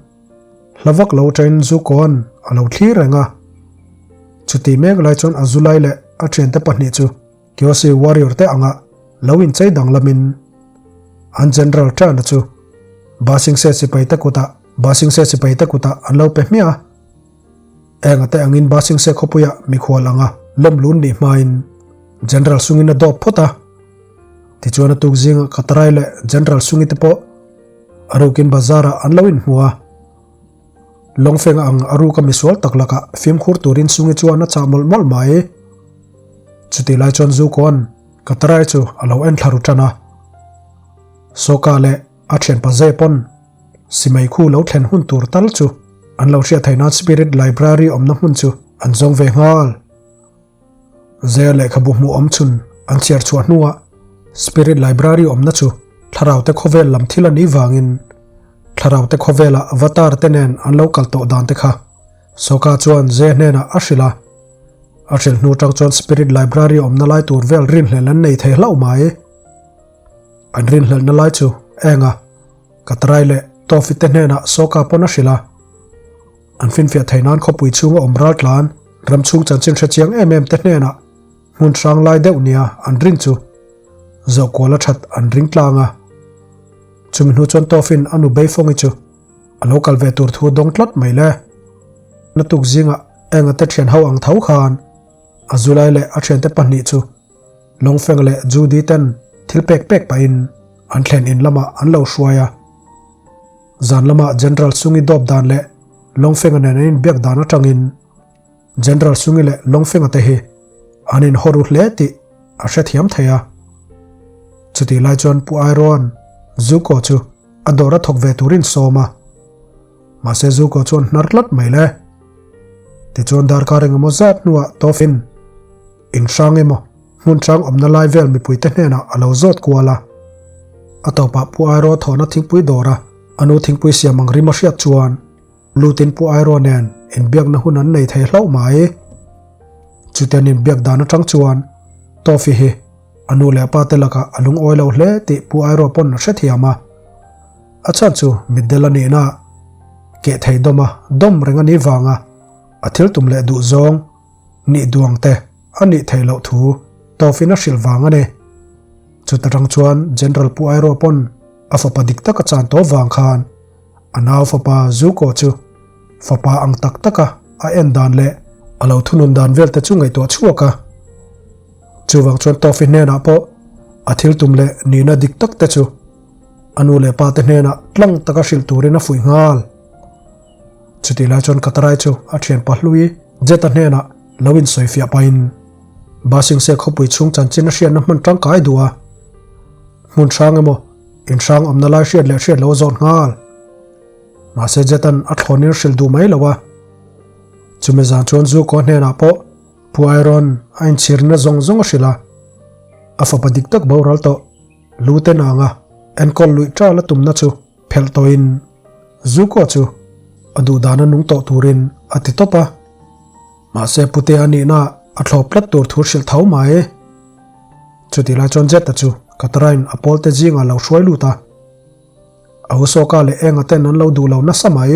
hla vak lo tain Zukawn a lo thlir reng a. Chuti mek lai chuan a zu lai leh a thiante pahnih chu Kyoshi Warrior te anga lo inchei danglamin an General Tana chu Ba Sing Se sipai te kutah Ba Sing Se sipai te kutah an lo pe hmiah a. Enga te angin Ba Sing Se khawpuia mikhual anga lawmlun nih hmain General Sungin a dawp phawt a. Tichuan a tuk zinga Katarai leh General Sungi te pawh a rukin bazar ah an lo inhmu a. Lawngfenga ang a ruka misual tak lakah fimkhur turin Sungi chuan a chah mawlh mawlh mai. Chutih lai chuan Zukawn Katarai chu a lo en thla ru tan a. Sawka leh a thianpa Zay pawn Simei khu lo thlen hun tur tal chu an lo hriat theih nan Spirit Library awmna hmun chu an zawng ve nghal. Zay lehkhabu hmuh awm chhun an chhiar chhuah hnuah Spirit Library awmna chu Thlaraute khawvel lam thil a nih vangin Thlaraute khawvela Avatar te nen an lo kal tawh dan te kha Sawka chuan Zay hnenah a hrilh a. A hrilh hnu tang chuan Spirit Library awmna lai tur vel rinhlelh an nei thei hlauh mai. An rinhlelhna lai chu eng a, Katrai leh Tofi te hnenah Sawka pawn a hrilh a. An finfiah thei nan khawpui chhunga awm ral tlan ram chhung chanchin hre chiang em em te hnenah hmun hrang lai deuh nia an rin chu Zohkuala that an ring tlang a. Chumi hnu chuan Tofin a nu Beifongi chu a lo kal ve tur thu dawng tlat mai le. Natuk zingah enga te thian ho ang tho khan a Zulai leh a thiante pahnih chu Lawngfeng leh Judy ten thil pek pek pahin an thlen in lamah an lo hruai a. Zan lamah General Sungi dawp dan leh Lawngfenga nen an inbiak dan atangin General Sungi leh Lawngfenga te hi an inhaw ru hle tih a hrethiam thei a. Chutih lai chuan Pu Airoan Zuko chu a dawr a thawk ve turin sawm a. Mahse Zuko chuan hnar tlat mai le. Tichuan darkar engemaw zat hnuah Tawfin In hrang emaw, hmun hrang awmna lai vel mipuite hnenah a lo zawt kual a. A tawpah Pu Airaw thawhna thingpui dawra a nu thingpui siam ang rim a hriat chuan lutin Pu Airaw nen inbiakna hun an nei thei hlauh mai. Chutian inbiak dan atang chuan Tawfi hi a nu leh a pa te lakah a lungawi lo hle tih Pu Airaw pawn a hrethiam a. A chhan chu mitdel a nihna keh thei dawma dawm reng a nih vanga a thil tum leh duh zawng Nih duang te a nih theih loh thu Tawfin a hrilh vang a ni. Chuta tang chuan General Pu Airaw pawn a fapa dik taka chan tawh vang khan a nau fapa Zuko chu fapa ang tak taka a en dan leh a lo thunun dan vel te chu ngaihtuah chhuak a. Chuvang chuan Tawfi hnenah pawh a thil tum leh nihna dik tak te chu a nu leh pa te hnenah tlang taka hrilh turin a fuih nghal. Chutih lai chuan Katarai chu a thian pahlui Jeta hnenah lo insawifiah pahin Basingse khawpui chhung chanchin a hriatna hman tangkai duh a, hmun hrang emaw in hrang awmna lai hriat leh hriat lo a zawt nghal. Mahse Jetan a thlawnin hrilh duh mai lo a. Chumi zan chuan Zuko hnenah pawh Pu Iron a inchhirna zawng zawng a hrilh a, a fapa dik tak boral tawh lu te nanga enkawl luih ṭal a tumna chu phelh tawhin Zuko chu a duhdana nung tawh turin a ti tawp a. Mahse Pute a nihna a thlawp tlat tur thu hrilh tho mai. Chutih lai chuan Jetta chu Katarain a pawlte zingah lo hruai lut a. A Usawka leh Enga ten an lo duh lo nasa mai.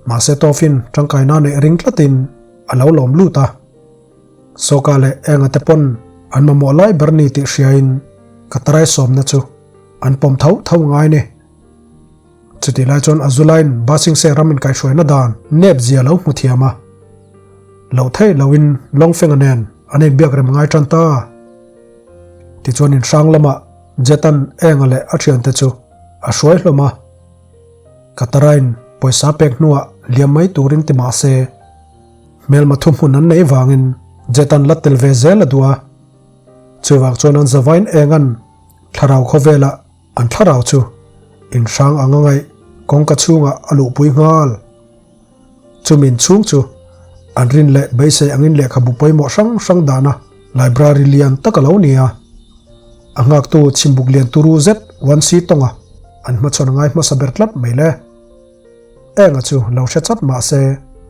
Mahse Tawfin tangkaina neih ring tlatin a lo lawm lut a. Sawka leh Enga te pawn an mamawh lai ber ni tih hriain Katarai sawmna chu an pawm tho tho ngai ni. Chutih lai chuan Azulain Basingse ram inkaihhruaina dan nep zia lo hmu thiam a. Loh theih loin Lawngfenga nen an inbiak rem ngai tan ta. Tichuan inhrang lamah Jetan Enga leh a thiante chu a hruai hlawm a. Katarain pawisa pek hnuah liam mai turin ti mah se, hmelma thuhmun an neih vangin Jetan la tel ve zel a duh a. Chuvang chuan an zavain Engan thlarau khawvelah An thlarau chu inhrang anga ngaih kawngka chhungah a luhpui nghal. Chumi inchhung chu an rin leh beisei angin lehkhabu pawimawh hrang hrang dahna library lian tak a lo ni a. A nghaktu chhimbuk lian turu zet Wan Si Tonga an hmachhawn a ngai hmasa ber tlat mai le. Enga chu lo hre chat mah se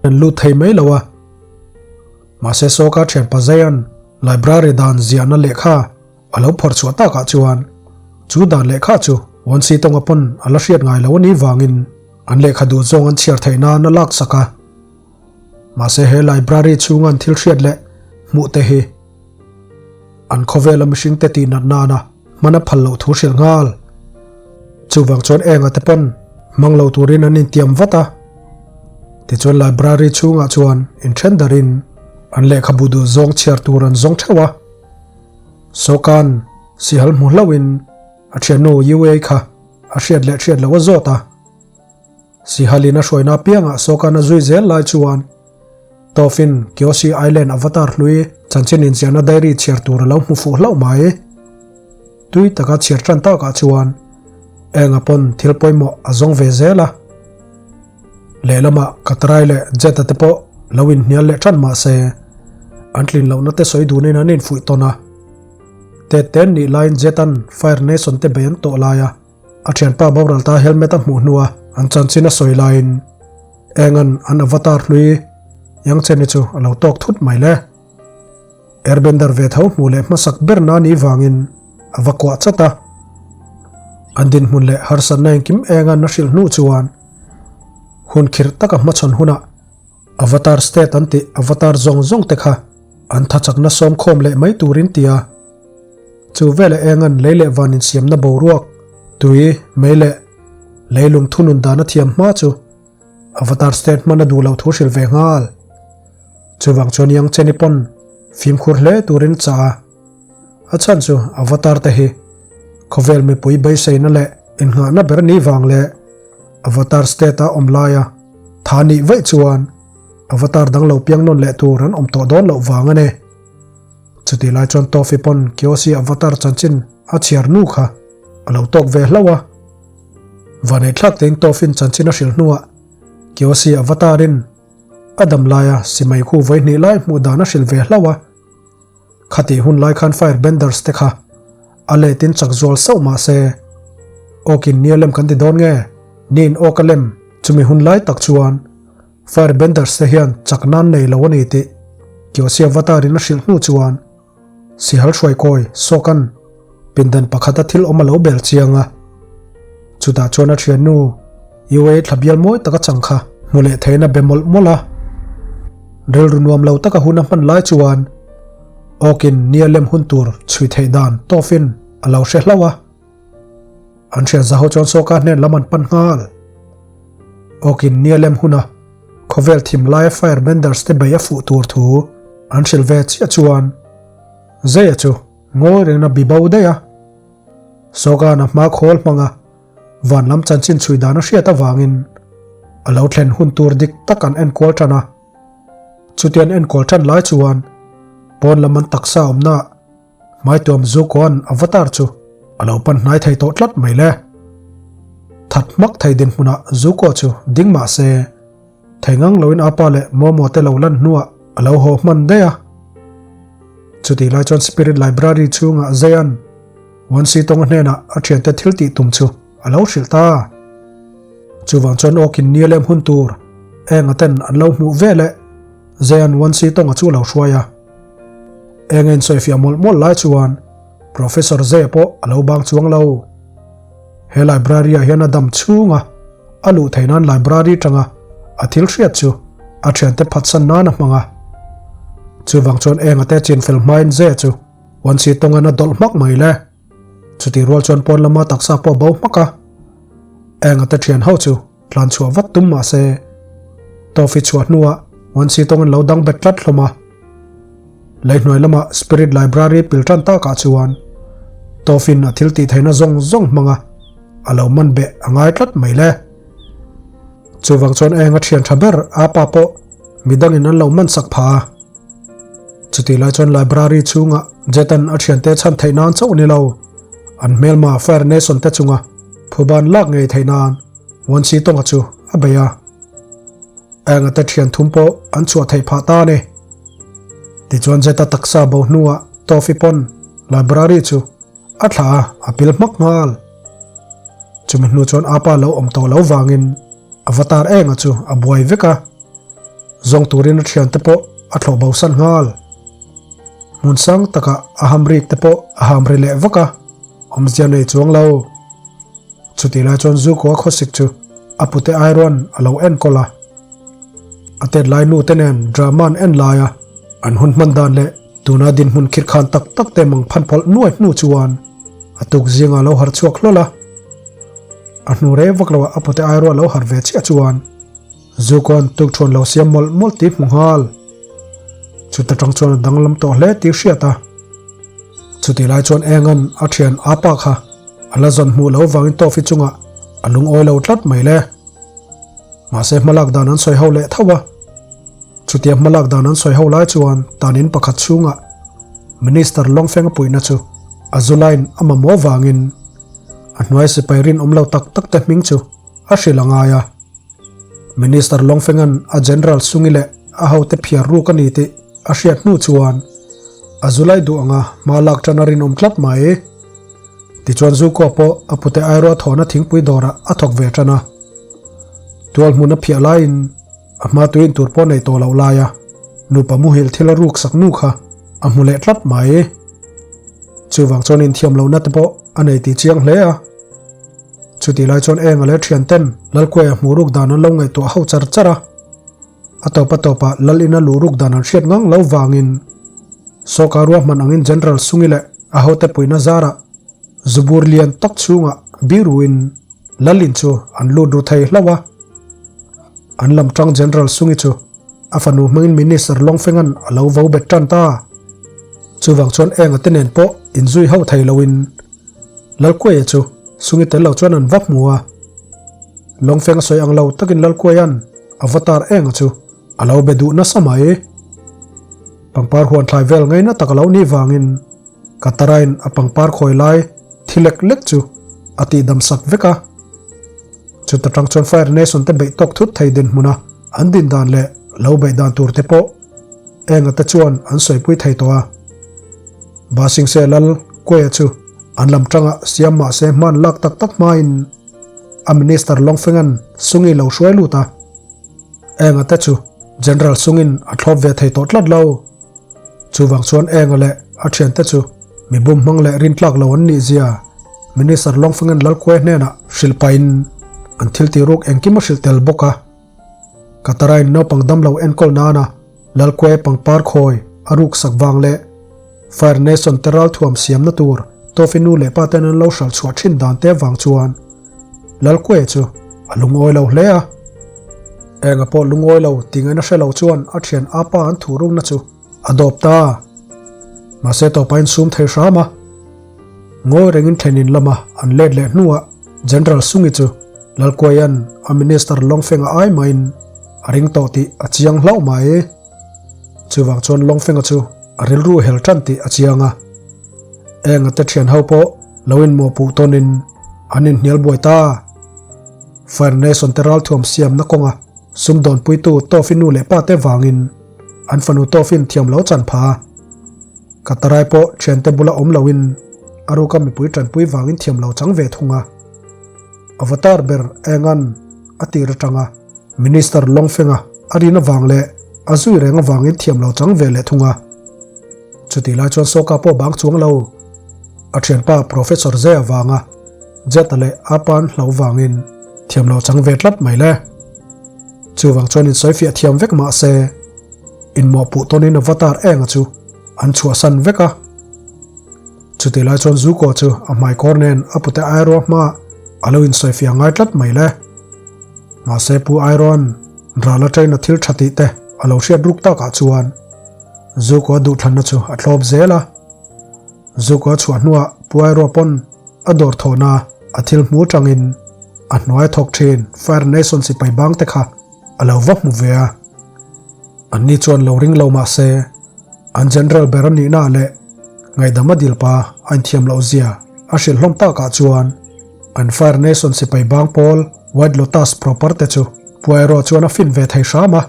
an lut thei mai lo a. Mahse Sawka thianpa Zaian library dan ziahna lehkha A lo phawrh chhuah takah chuan chu dan lehkha chu Wansi tawnga pawn a la hriat ngai lo a nih vangin an lehkha duh zawng an chhiar theih nan a laksak a. Mahse he library chhunga an thil hriat leh hmuh te hi an khawvela mihring te tih nat nana hman a phal loh thu hrilh nghal. Chuvang chuan enga te pawn hmang lo turin an intiam vat a. Tichuan library chhungah chuan inthen darin an lehkhabu duh zawng chhiar tur an zawng theuh a. Sawkan sihal hmu hlauhin a thiannu UA kha a hriat leh hriat loh a zawt a. Sihalin a hruaina apiangah Sawkan a zui zel lai chuan Tawfin Kyoshi Island Avatar hlui chanchin inziahna diary chhiar tur a lo hmu fuh hlauh mai. Tui taka chhiar tan takah chuan enga pawn thil pawimawh a zawng ve zel a. Lehlamah Katrai leh Jeta te pawh lo inhnial leh tan mah se an tlin lohna te sawi dunin an infuih tawn a. Tet ten nih laiin Jetan Fire Nation te bei an tawh lai a. A thianpa boral ta helmet a hmuh hnua an chanchin a sawi laiin Engan an avatar hlui Yangchen-i chu a lo tawk thut mai le. Airbender ve tho hmuh leh hmasak ber na ni vangin a va kuah chat a. An dinhmun leh harsatna engkim Engan a hrilh hnu chuan hun khirh taka hmachhawn hunah Avatar state an tih avatar zawng zawng te kha an thachakna sawm khawm leh mai turin tia chu veleh engan lei leh van insiamna boruak, tui, mei leh leilung thunun dan a thiam hma chu avatar state hman a duh loh thu hrilh ve nghal. Chuvang chuan Yang Cheni pawn fimkhur hle turin chah a. A chhan chu avatar te hi khawvel mipui beiseina leh innghahna ber ni vang leh Avatar state a awm laia tha nih vaih chuan Avatar dang lo piang nawn leh tur an awm tawh dawn loh vang a ni. Chutih lai chuan Tofi pawn Kyoshi Avatar chanchin a chhiar nu kha a lo tawk ve hlauh a. Vaneihthlak tein Tofin chanchin a hrilh hnuah Kyoshi Avatar-in a dam laia simai khu vawihnih lai hmuh dan a hrilh ve hlauh a. Khatih hun lai khan Fire Benders te kha a letin chak zual sauh mah se, awkin nia lem kan ti dawn nge? Niin awk a lem chumi hun lai tak chuan Fire Benders te hian chak nan nei lo a ni tih Kyoshi Avatar in a hrilh hnu chuan Sihal Hruaikawi Sawkan pindan pakhata thil awm a lo bel chiang a. Chutah chuan a thiannu UA thla bial mawi taka chang kha hmu leh theiin a be mawlh mawlh a. Rilru nuam lo taka hun a hman lai chuan awkin nia lem hun tur chhui theih dan tawfin a lo hre hlauh a. An thian zaho chuan Sawka hnen lam an pan nghal. Awkin nia lem huna khawvel thim laia Firebenders te bei a fuh tur thu an hrilh ve chiah chuan Zeia chu ngawi rengin a bi bo daih a. Sawka'n a hma khawl hmanga van lam chanchin chhui dan a hriat avangin a lo thlen hun tur dik tak an enkual tan a. Chuti an enkual tan lai chuan pawn lam an taksa awmna hmaituam Zukoa'n avatar chu a lo pan hnai thei tawh tlat mai le. That hmak thei dinhmunah Zuko chu ding mah se thei ngang loin apa leh Momo te lo lan hnuah a lo haw hman daih a. Chutih lai chuan Spirit Library chhungah Zayan Wansi Tonga hnenah a thiante thil tih tum chu a lo hrilh ta. Chuvang chuan awkin nia lem hun tur enga ten an lo hmuh ve leh Zayan Wansi Tonga chu a lo hruai a. Enga insawifiah mawlh mawlh lai chuan Professor Zaya pawh a lo bang chuang lo. He library ah hian a dam chhung a, a luh theih nan library tanga a thil hriat chu a thiante phatsan nan a hmang a. Chuvang chuan enga te chinfel hmain Zaya chu Wansi tawngan a dawlh hmak mai le. Chutih rual chuan pawn lama taksa pawh a bo hmak a. Enga te thian ho chu tlan chhuah vat tum mah se Tawfi chhuah hnuah Wansi tawngan lo dang bet tlat hlawm a. Leihnuai lama Spirit Library pil tan takah chuan Tawfin a thil tih theihna zawng zawng hmanga a lo man beh a ngai tlat mai le. Chuvang chuan eng a thian tha ber a pa pawh midangin an lo man sak pha a. Chutih lai chuan library chhungah Jetan a thiante chhan theih nan chauh ni lo, an hmelma Fire Nation te chunga phuban lak ngei theih nan Wansi Tonga chu a bei a. Enga te thian thum pawh an chhuah theih phah ta a ni. Tichuan Jeta taksa bo hnuah Toffee pawn library chu a thlah a, a pil hmak nghal. Chumi hnu chuan apa lo awm tawh lo vangin Avatar Enga chu a buai vek a. Zawng turin a thiante pawh a thlawh bo san nghal. Hmun sang takah a ham rik te pawh a ham ri leh vak a, awmzia nei chuang lo. Chutih lai chuan Zuko a khawsik chu a pute Iron a lo enkawl a. A tet lai nu te nen drama an en lai a, an hun hman dan leh tuna dinhmun khirkhan tak tak te mang phan phawlh nuai hnu chuan a tuk zingah a lo harh chhuak hlawl a. A hnu rei vak loah a pute Iron a lo harh ve chiah chuan Zukawn tukthuan lo siam mawlh mawlh tih hmu nghal. Chuta tang chuan a danglam tawh hle tih hriat a. Chutih lai chuan Engan a thian apa kha a la zawn hmuh loh vangin Tawfi chungah a lungawi lo tlat mai le. Mahse hmalak dan an sawi ho leh tho a. Chutia hmalak dan an sawi ho lai chuan tanin pakhat chhungah Minister Lawngfenga puihna chu a zu line a mamawh vangin a hnuai sipai rinawm lo tak tak te hming chu a hrilh a ngai a. Minister Lawngfenga'n a General Sungi leh a hote phiar ruk a ni tih a hriat hnu chuan a zu lai duh anga hma lak tan a rinawm tlat mai. Tichuan Zuko pawh a pute Airuah thawhna thingpui dawrah a thawk ve tan a. Tual hmun a phiah laiin a hma tuin tur pawh nei tawh loh laia nupa muhil thil a ruk sak nu kha a hmu leh tlat mai. Chuvang chuan inthiam lohna te pawh a nei tih chiang hle a. Chutih lai chuan Enga leh thianten Lalkuaia hmuh ruk dan an lo ngaihtuah ho char char a. A tawp a tawpah Lal ina luh ruk dan an hriat ngang lo vangin Sawka ruahman angin General Sungi leh a hote puihna zarah zubur lian tak chhungah biruin Lal in chu an lut ru thei hlauh a. An lam tang General Sungi chu a fanu hmangin Minister Lawngfenga'n a lo vo bet tan ta. Chuvang chuan Enga te nen pawh inzui ho thei loin Lalkuaia chu Sungi tel lo chuan an va hmu a. Lawngfeng a sawi ang lo takin Lalkuaia'n Avatar enga chu a lo be duh nasa mai. Pangpar huan thlai vel ngaina tak a lo nih vangin Katarain a pangpar khawi lai thi lek lek chu a tihdam sak vek a. Chuta tang chuan Fire Nation te beih tawk thut thei dinhmuna an din dan leh lo beih dan tur te pawh enga te chuan an sawipui thei tawh a. Ba Sing Se Lal Kuaia chu an lam tangah siam mahse hman lak tak tak hmain a Minister Lawngfenga'n Sungi lo hruai lut a. Enga te chu General Sungin a thlawp ve thei tawh tlat lo. Chuvang chuan Enga leh a thiante chu mi bum hmang leh rintlak lo an nih zia Minister Lawngfenga'n Lal Kuaia hnenah hrilh pahin an thil tih ruk engkim a hrilh tel bawk a. Katarain naupang damlo enkawl nana Lalkuai pangpar khawi a ruk sak vang leh Fire Nation te ralthuam siamna tur Tofi nu leh pa ten an lo hralh chhuah thin dan te vang chuan Lalkuai chu a lungawi lo hle a. Enga pawh lungawi lo ti ngaihna hre lo chuan a thian apa an thu rukna chu a dawp ta. Mahse tawpa insum thei hram a. Ngawi rengin thlenin lama an let leh hnuah General Sungi chu Lalkuaia'n a Minister Lawngfenga ai mahin a ring tawh tih a chiang hlauh mai. Chuvang chuan Lawngfenga chu a rilru hel tan tih a chiang a. Enga te thian ho pawh lo inmawhpuh tawnin an inhnial buai ta. Fire Nation te ralthuam siamna kawnga sumdawnpuitu Tawfi nu leh pa te vangin an fanu Tawfi'n thiam lo chan pha a. Katarai pawh thiante bula awm loin a ruka mipui tanpui vangin thiam lo chang ve thung a. Avatar ber Engan a tir atanga Minister Lawngfenga a rin avang leh a zui reng avangin thiam lo chang ve leh thung a. Chutih lai chuan Sawka pawh bang chuang lo. A thianpa Professor Zai avanga Jeta leh a pa'n hlo vangin thiam lo chang ve tlat mai le. Chuvang chuan insawifiah thiam vek mah se inmawhpuh tawnin Avatar Enga chu an chhuahsan vek a. Chutih lai chuan Zuko chu a hmaikawr nen a pute Airua hmaah a lo insawifiah ngai tlat mai le. Mahse Pu Airua'n ral atangin a thil tha tih te a lo hriat ruk takah chuan Zuko a duhthlanna chu a thlawp zel a. Zuko a chhuah hnuah Pu Airua pawn a dawr thawhna a thil hmu tangin a hnuai thawk thin Fire Nation sipai bang te kha a lo va hmu ve a. Anni chuan lo ring lo mahse An General ber a nihna leh ngaihdam a dilpa a inthiam loh zia a hrilh hlawm takah chuan an Fire Nation sipai bang pawl White Lotus proper te chu Poirot chuan a fin ve thei hram a.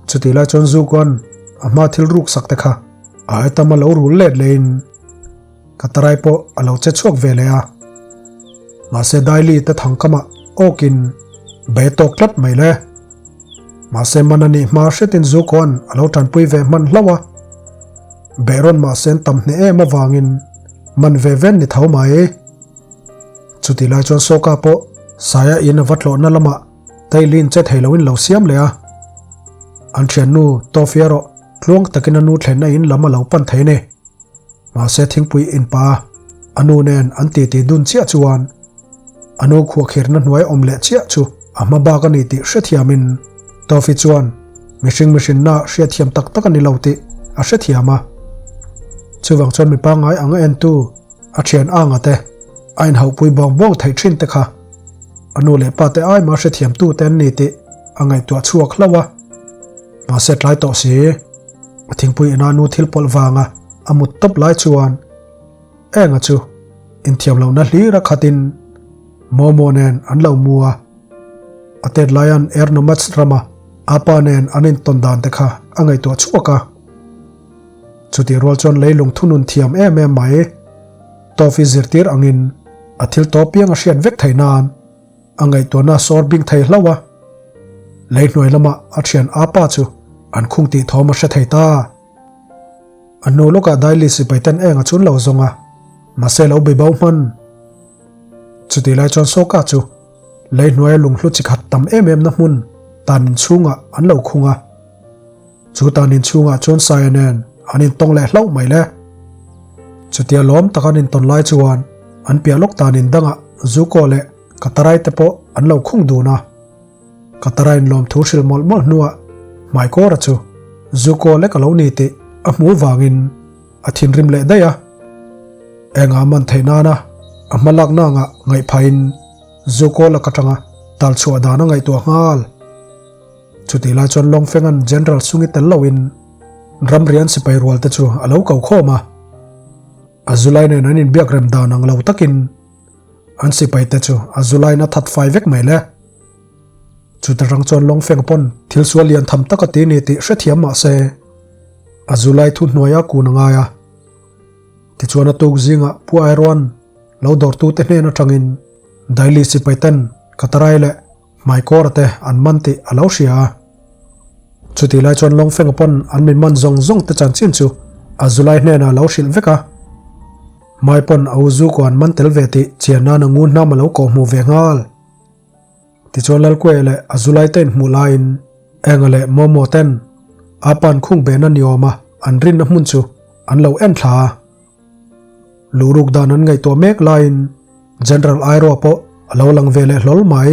Chutih lai chuan Zuko-a'n a hma thil ruk sak te kha a aitam a lo rul let lehin Katarai pawh a lo che chhuak ve leh a. Mahse Daily te thangkamah awkin bei a tawk tlat mai le. Mahse man a nih hma hretin Zukoa'n a lo tanpui ve hman hlauh a. Behrawn mahse an tam hneh em avangin man ve ven ni tho mai. Chutih lai chuan Sawka pawh Saia in a va tlawhna lamah Tailin che thei loin lo siam leh a. An thiannu Tawfi erawh tluang takin a nu thlenna in lam a lo pan thei ni. Mahse thingpui in pa a nu nen an titi dun chiah chuan a nu khuahkhirna hnuai awm leh chiah chu a hma bak a ni tih hrethiamin Toffee chuan mihring mihrinna hriatthiam tak tak a ni lo tih a hrethiam a. Chuvang chuan mi pangngai ang a entu a thian anga te a inhauhpui bawng bawng theih thin te kha. A nu leh pa te ai mah hrethiam tu te an ni tih a ngaihtuah chhuak hlauh a. Mahse tlai tawh si, a thingpui ina nu thil pawlh vanga a mut tawp lai chuan Enga chu inthiam lohna hlir a khatin Momo nen an lo mu a. A tet laian Air Nomads rama a pa nen an intawn dan te kha a ngaihtuah chhuak a. Chutih rual chuan leilung thunun thiam em em mai. Tawfi zirtir angin a thil tawp piang a hriat vek theih nan a ngaihtuahna sawr bing thei hlauh a. Lei hnuai lamah a thian apa chu an khung tih thawm a hre thei ta. A hnu lawkah Daily sipai ten eng a chhun lo zawng a, mahse lo be bo hman. Chutih lai chuan Sawka chu lei hnuaia lunghlu chi khat tam em em na hmun tan inchhungah an lo khung a. Chu tan inchhungah chuan Saia nen an intawng leh hlauh mai le. Chutia lawm taka an intawn lai chuan an piah lawk tan in dangah Zuko leh Katarai te pawh an lo khung dun a. Kataraiin lawmthu hrilh mawlh mawlh hnuah Hmaikawra chu Zuko lek a lo ni tih a hmuh vangin a thinrim leh daih a. Enga man theih nana a hma lakna angah ngaihphahin Zuko lak atanga tal chhuah dan a ngaihtuah nghal. Chutih lai chuan Lawngfenga'n General Sungi tel loin ramrian sipai rual te chu a lo ko khawm a. A zulai nen an inbiak rem dan ang lo takin an sipai te chu a zulaiin a that fai vek mai le. Chuta rang chuan Lawngfeng pawn thil sual lian tham tak a ti ni tih hrethiam mah se a zulai thu hnuaia kun a ngai a. Tichuan a tuk zingah Pu Airuan lo dawrtute hnen atangin Daily sipai ten Katarai leh Hmaikawra te an man tih a lo hria a. Chutih lai chuan Lawngfenga pawn an min man zawng zawng te chanchin chu a zulai hnenah a lo hrilh vek a. Hmai pawn a u Zuko an man tel ve tih chian nan a ngun hnam a lo kawh hmuh ve nghal. Tichuan Lalkuaia leh a zulai te inhmuh laiin Enga leh Momo ten a pan khung behna ni awma an rinna hmun chu an lo en thla a. Luhruk dan an ngaihtuah mek laiin General Airo pawh a lo lang ve leh hlawl mai.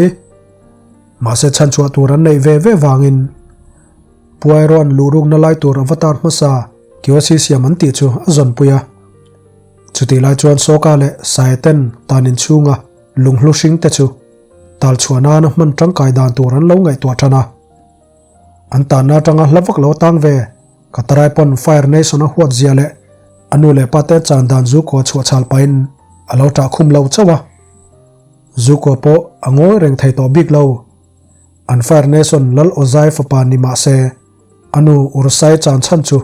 Mahse chhanchhuah tur an neih ve ve vangin Pu Airoan luhrukna lai tur avatar hmasa Kyoshi siam an tih chu a zawnpui a. Chutih lai chuan Sawka leh Saeten tan inchhunga lunghlu hring te chu talchhuah nana hman tangkai dan tur an lo ngaihtuah tan a. An tanna atanga hla vak lo tang ve. Katarai pawn Fire Nation a huat zia leh a nu leh pa te chan dan Zuko chhuah chhal pahin a lo ṭah khum lo chauh a. Zuko pawh a ngawi reng thei tawh bik lo. An Fire Nation Lal Ozai fapa ni mah se a nu Urusai chan chhan chu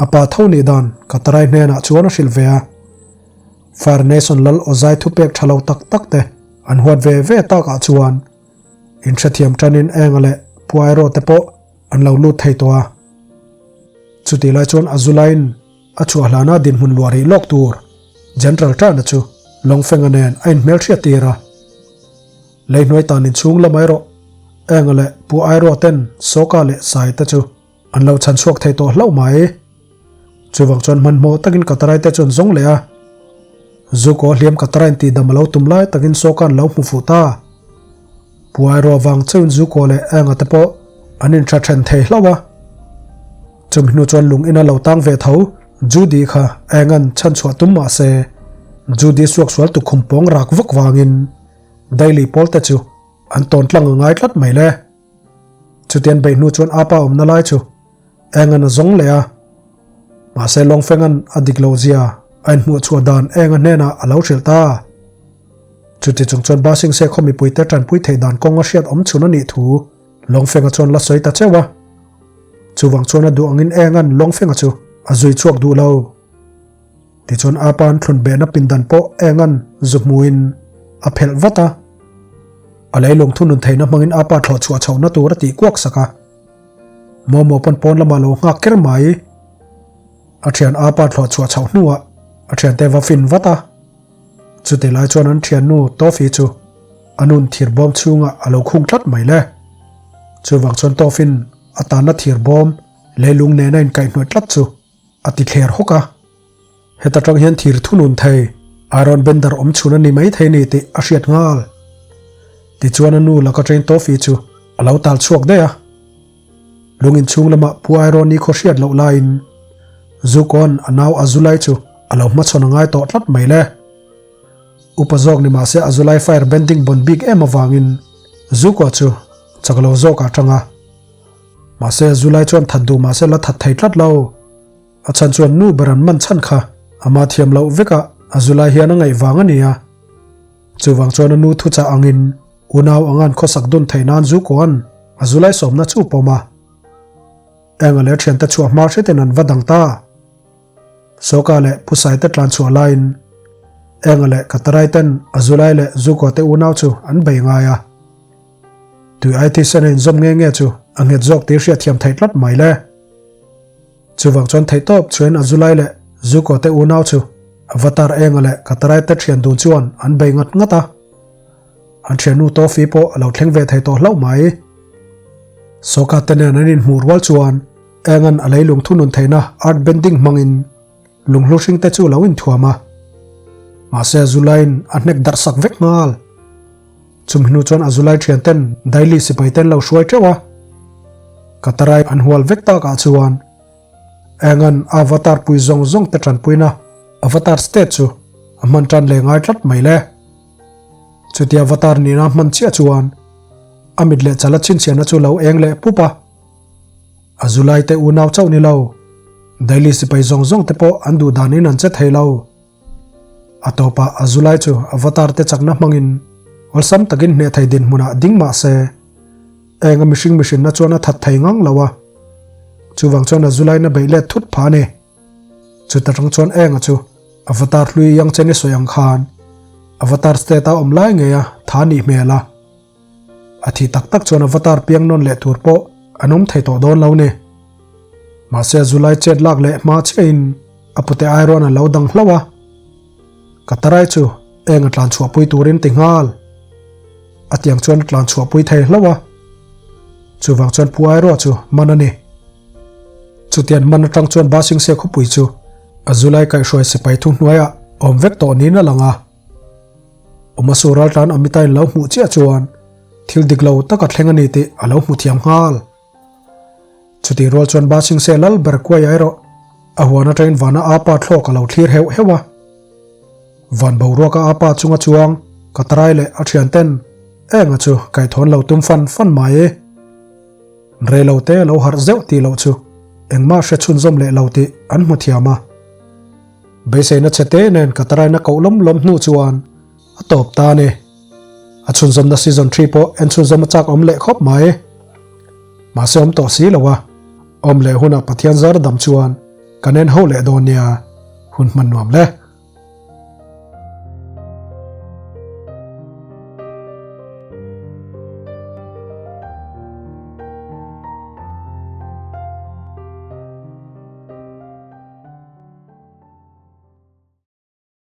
a pa tho nih dan Katarai hnenah chuan a hrilh ve a. Fire Nation Lal Ozai thupek ṭha lo tak tak te an huat ve ve takah chuan inhrethiam ṭanin Enga leh Puairo te pawh an lo lut thei tawh a. Chutih lai chuan Azulaiin a chhuah hlana dinhmun luah rih lawk tur General Tana chu Lawngfenga nen a inhmelhriat tir a. Lei hnuai tan inchhung lamah erawh Enga leh Pu Airoa ten Sawka leh Sai te chu an lo chhan chhuak thei tawh hlauh mai. Chuvang chuan hmanhmawh takin Katarai te chu an zawng leh a. Zukaw hliam Katarain tihdam a lo tum lai takin Sawka an lo hmu fuh ta. Puai ruah vang chauhin Zukaw leh Enga te pawh an inṭha ṭhen thei hlauh a. Chumi hnu chuan lung ina lo tang ve tho Judy kha Enga'n chhan chhuah tum mah se Judy suaksual tukhum pawng rak vak vangin Daily pawl te chu an tawn tlang a ngai tlat mai le. Chutian beih hnu chuan apa awmna lai chu Enga'n a zawng leh a. Mahse Lawngfenga'n a dik lo zia a inhmuh chhuah dan Enga hnenah a lo hrilh ta. Chuti chung chuan Ba Sing Se khaw mipuite tanpui theih dan kawng a hriat awm chhun a nih thu Lawngfenga chuan la sawi ta cheuh a. Chuvang chuan a duh angin Enga'n Lawngfenga chu a zui chhuak duh lo. Tichuan a pa'n thlun behna pindan pawh Enga'n zu hmuin a phelh vat a. A leilung thunun theihna hmangin a pa thlawh chhuah chhohna tur a tih kuak sak a. Momo pawn pawn lamah lo nghak ker mai. A thian a pa thlawh chhuah chhoh hnuah a thiante va fin vat a. Chutih lai chuan an thiannu Toffee chu a nun thir bawm chhungah a lo khung tlat mai le. Chuvang chuan Toffee-in a tanna thir bawm leilung nena inkaihhnawih tlat chu a ti thler hawk a. Heta tang hian thir thunun thei Iron Bender awm chhun a ni mai thei ni tih a hriat nghal. Tichuan a nu laka train Toffee chu a lo tal chhuak daih a. Lung inchhung lamah Pu Iron-i khaw hriat loh laiin Zukawn a nau a zu lai chu a lo hmachhawn a ngai tawh tlat mai le. Upa zawk ni mahse a zulai fire bending bon bik em avangin Zuko chu chak lo zawk ah tang a. Mahse zulai chuan that duh mahse la that thei tlat lo. A chhan chuan nu ber an man chhan kha ama thiam loh vekah a zulai hian a ngaih vang a ni a. Chuvang chuan a nu thuchah angin unau angan khawsak dun theih nan Zukoan a zulai sawmna chu pawm a. Enga leh thiante chhuah hma hretin an va dang ta. Sawka leh Phusaite tlan chhuah laiin Enga leh Kataraiten a zulai leh Zukoa te unau chu an bei ngai a. Tui ai thisen a inzawm nge nge chu a nghet zawk tih hriatthiam theih tlat mai le. Chuvang chuan theihtawp chuan a zulai leh Zukoa te unau chu Avatar Enga leh Kataraite thian dun chuan an bei ngat ngat a. An thiannu Tofi pawh a lo thleng ve thei tawh hlauh mai. Sawka te nen an inhmuh rual chuan Engan a leilung thunun theihna art bending hmangin lunghlu hring te chu lo inthuam a. Mahse Azulaiin a hnek darh sak vek nghal. Chumi hnu chuan Azulai thian ten Daily sipai ten lo hruai teuh a. Katarai an hual vek takah chuan Engan Avatar pui zawng zawng te tanpuina Avatar state chu a hman tan leh ngai tlat mai le. Chutia Avatar nihna hman chiah chuan a mit leh chala chhinchhiahna chu lo eng leh pup a. A zulai te unau chauh ni lo, Daily sipai zawng zawng te pawh an duh danin an che thei lo. A tawpah a zulai chu Avatar te chakna hmangin awlsam takin hneh thei dinhmunah ding mah se, eng a mihring mihrinna chuan a that thei ngang lo a. Chuvang chuan a zulaina beih let thut phah a ni. Chuta tang chuan enga chu Avatar hlui Yang Chen i sawi ang khan Avatar state a awm lai ngei a tha nih hmel a. A thi tak tak chuan Avatar piang nawn leh tur pawh an awm thei tawh dawn lo ni. Mahse Zulai chet lak leh hma chiahin a pute Iron a lo dang hlauh a. Ka tarai chu eng a tlan chhuahpui turin ti nghal. A tiang chuan a tlan chhuahpui thei hlauh a. Chuvang chuan Pu Airo chu man a ni. Chutian man atang chuan Ba Sing Se khawpui chu a Zulai kaihhruai sipai thuhnuaiah awm vek tawh niin a lang a. Umasu raltlan Amitain lo hmuh chiah chuan thil dik lo tak a thleng a ni tih a lo hmu thiam nghal. Chutih rual chuan Ba Sing Se lal ber kuaiah erawh a huan atangin vana apa thlawk a lo thlir heuh heuh a. Van boruaka apa chunga chuang ka tarai leh a thianten enga chu kaithawn lo tum fan fan mai. Rei lo te lo harh zeuh tih loh chu engmah hre chhunzawm leh lo tih an hmu thiam a. Beiseina che te nen ka taraina koh lawm lawm hnu chuan a tawp ta a ni. A chhunzawmna season three pawh en chhunzawm a chak awm leh khawp mai. Mahse awm tawh si lo a, awm leh hunah Pathian zar dam chuan kan en ho leh dawn nia, hun hman nuam le.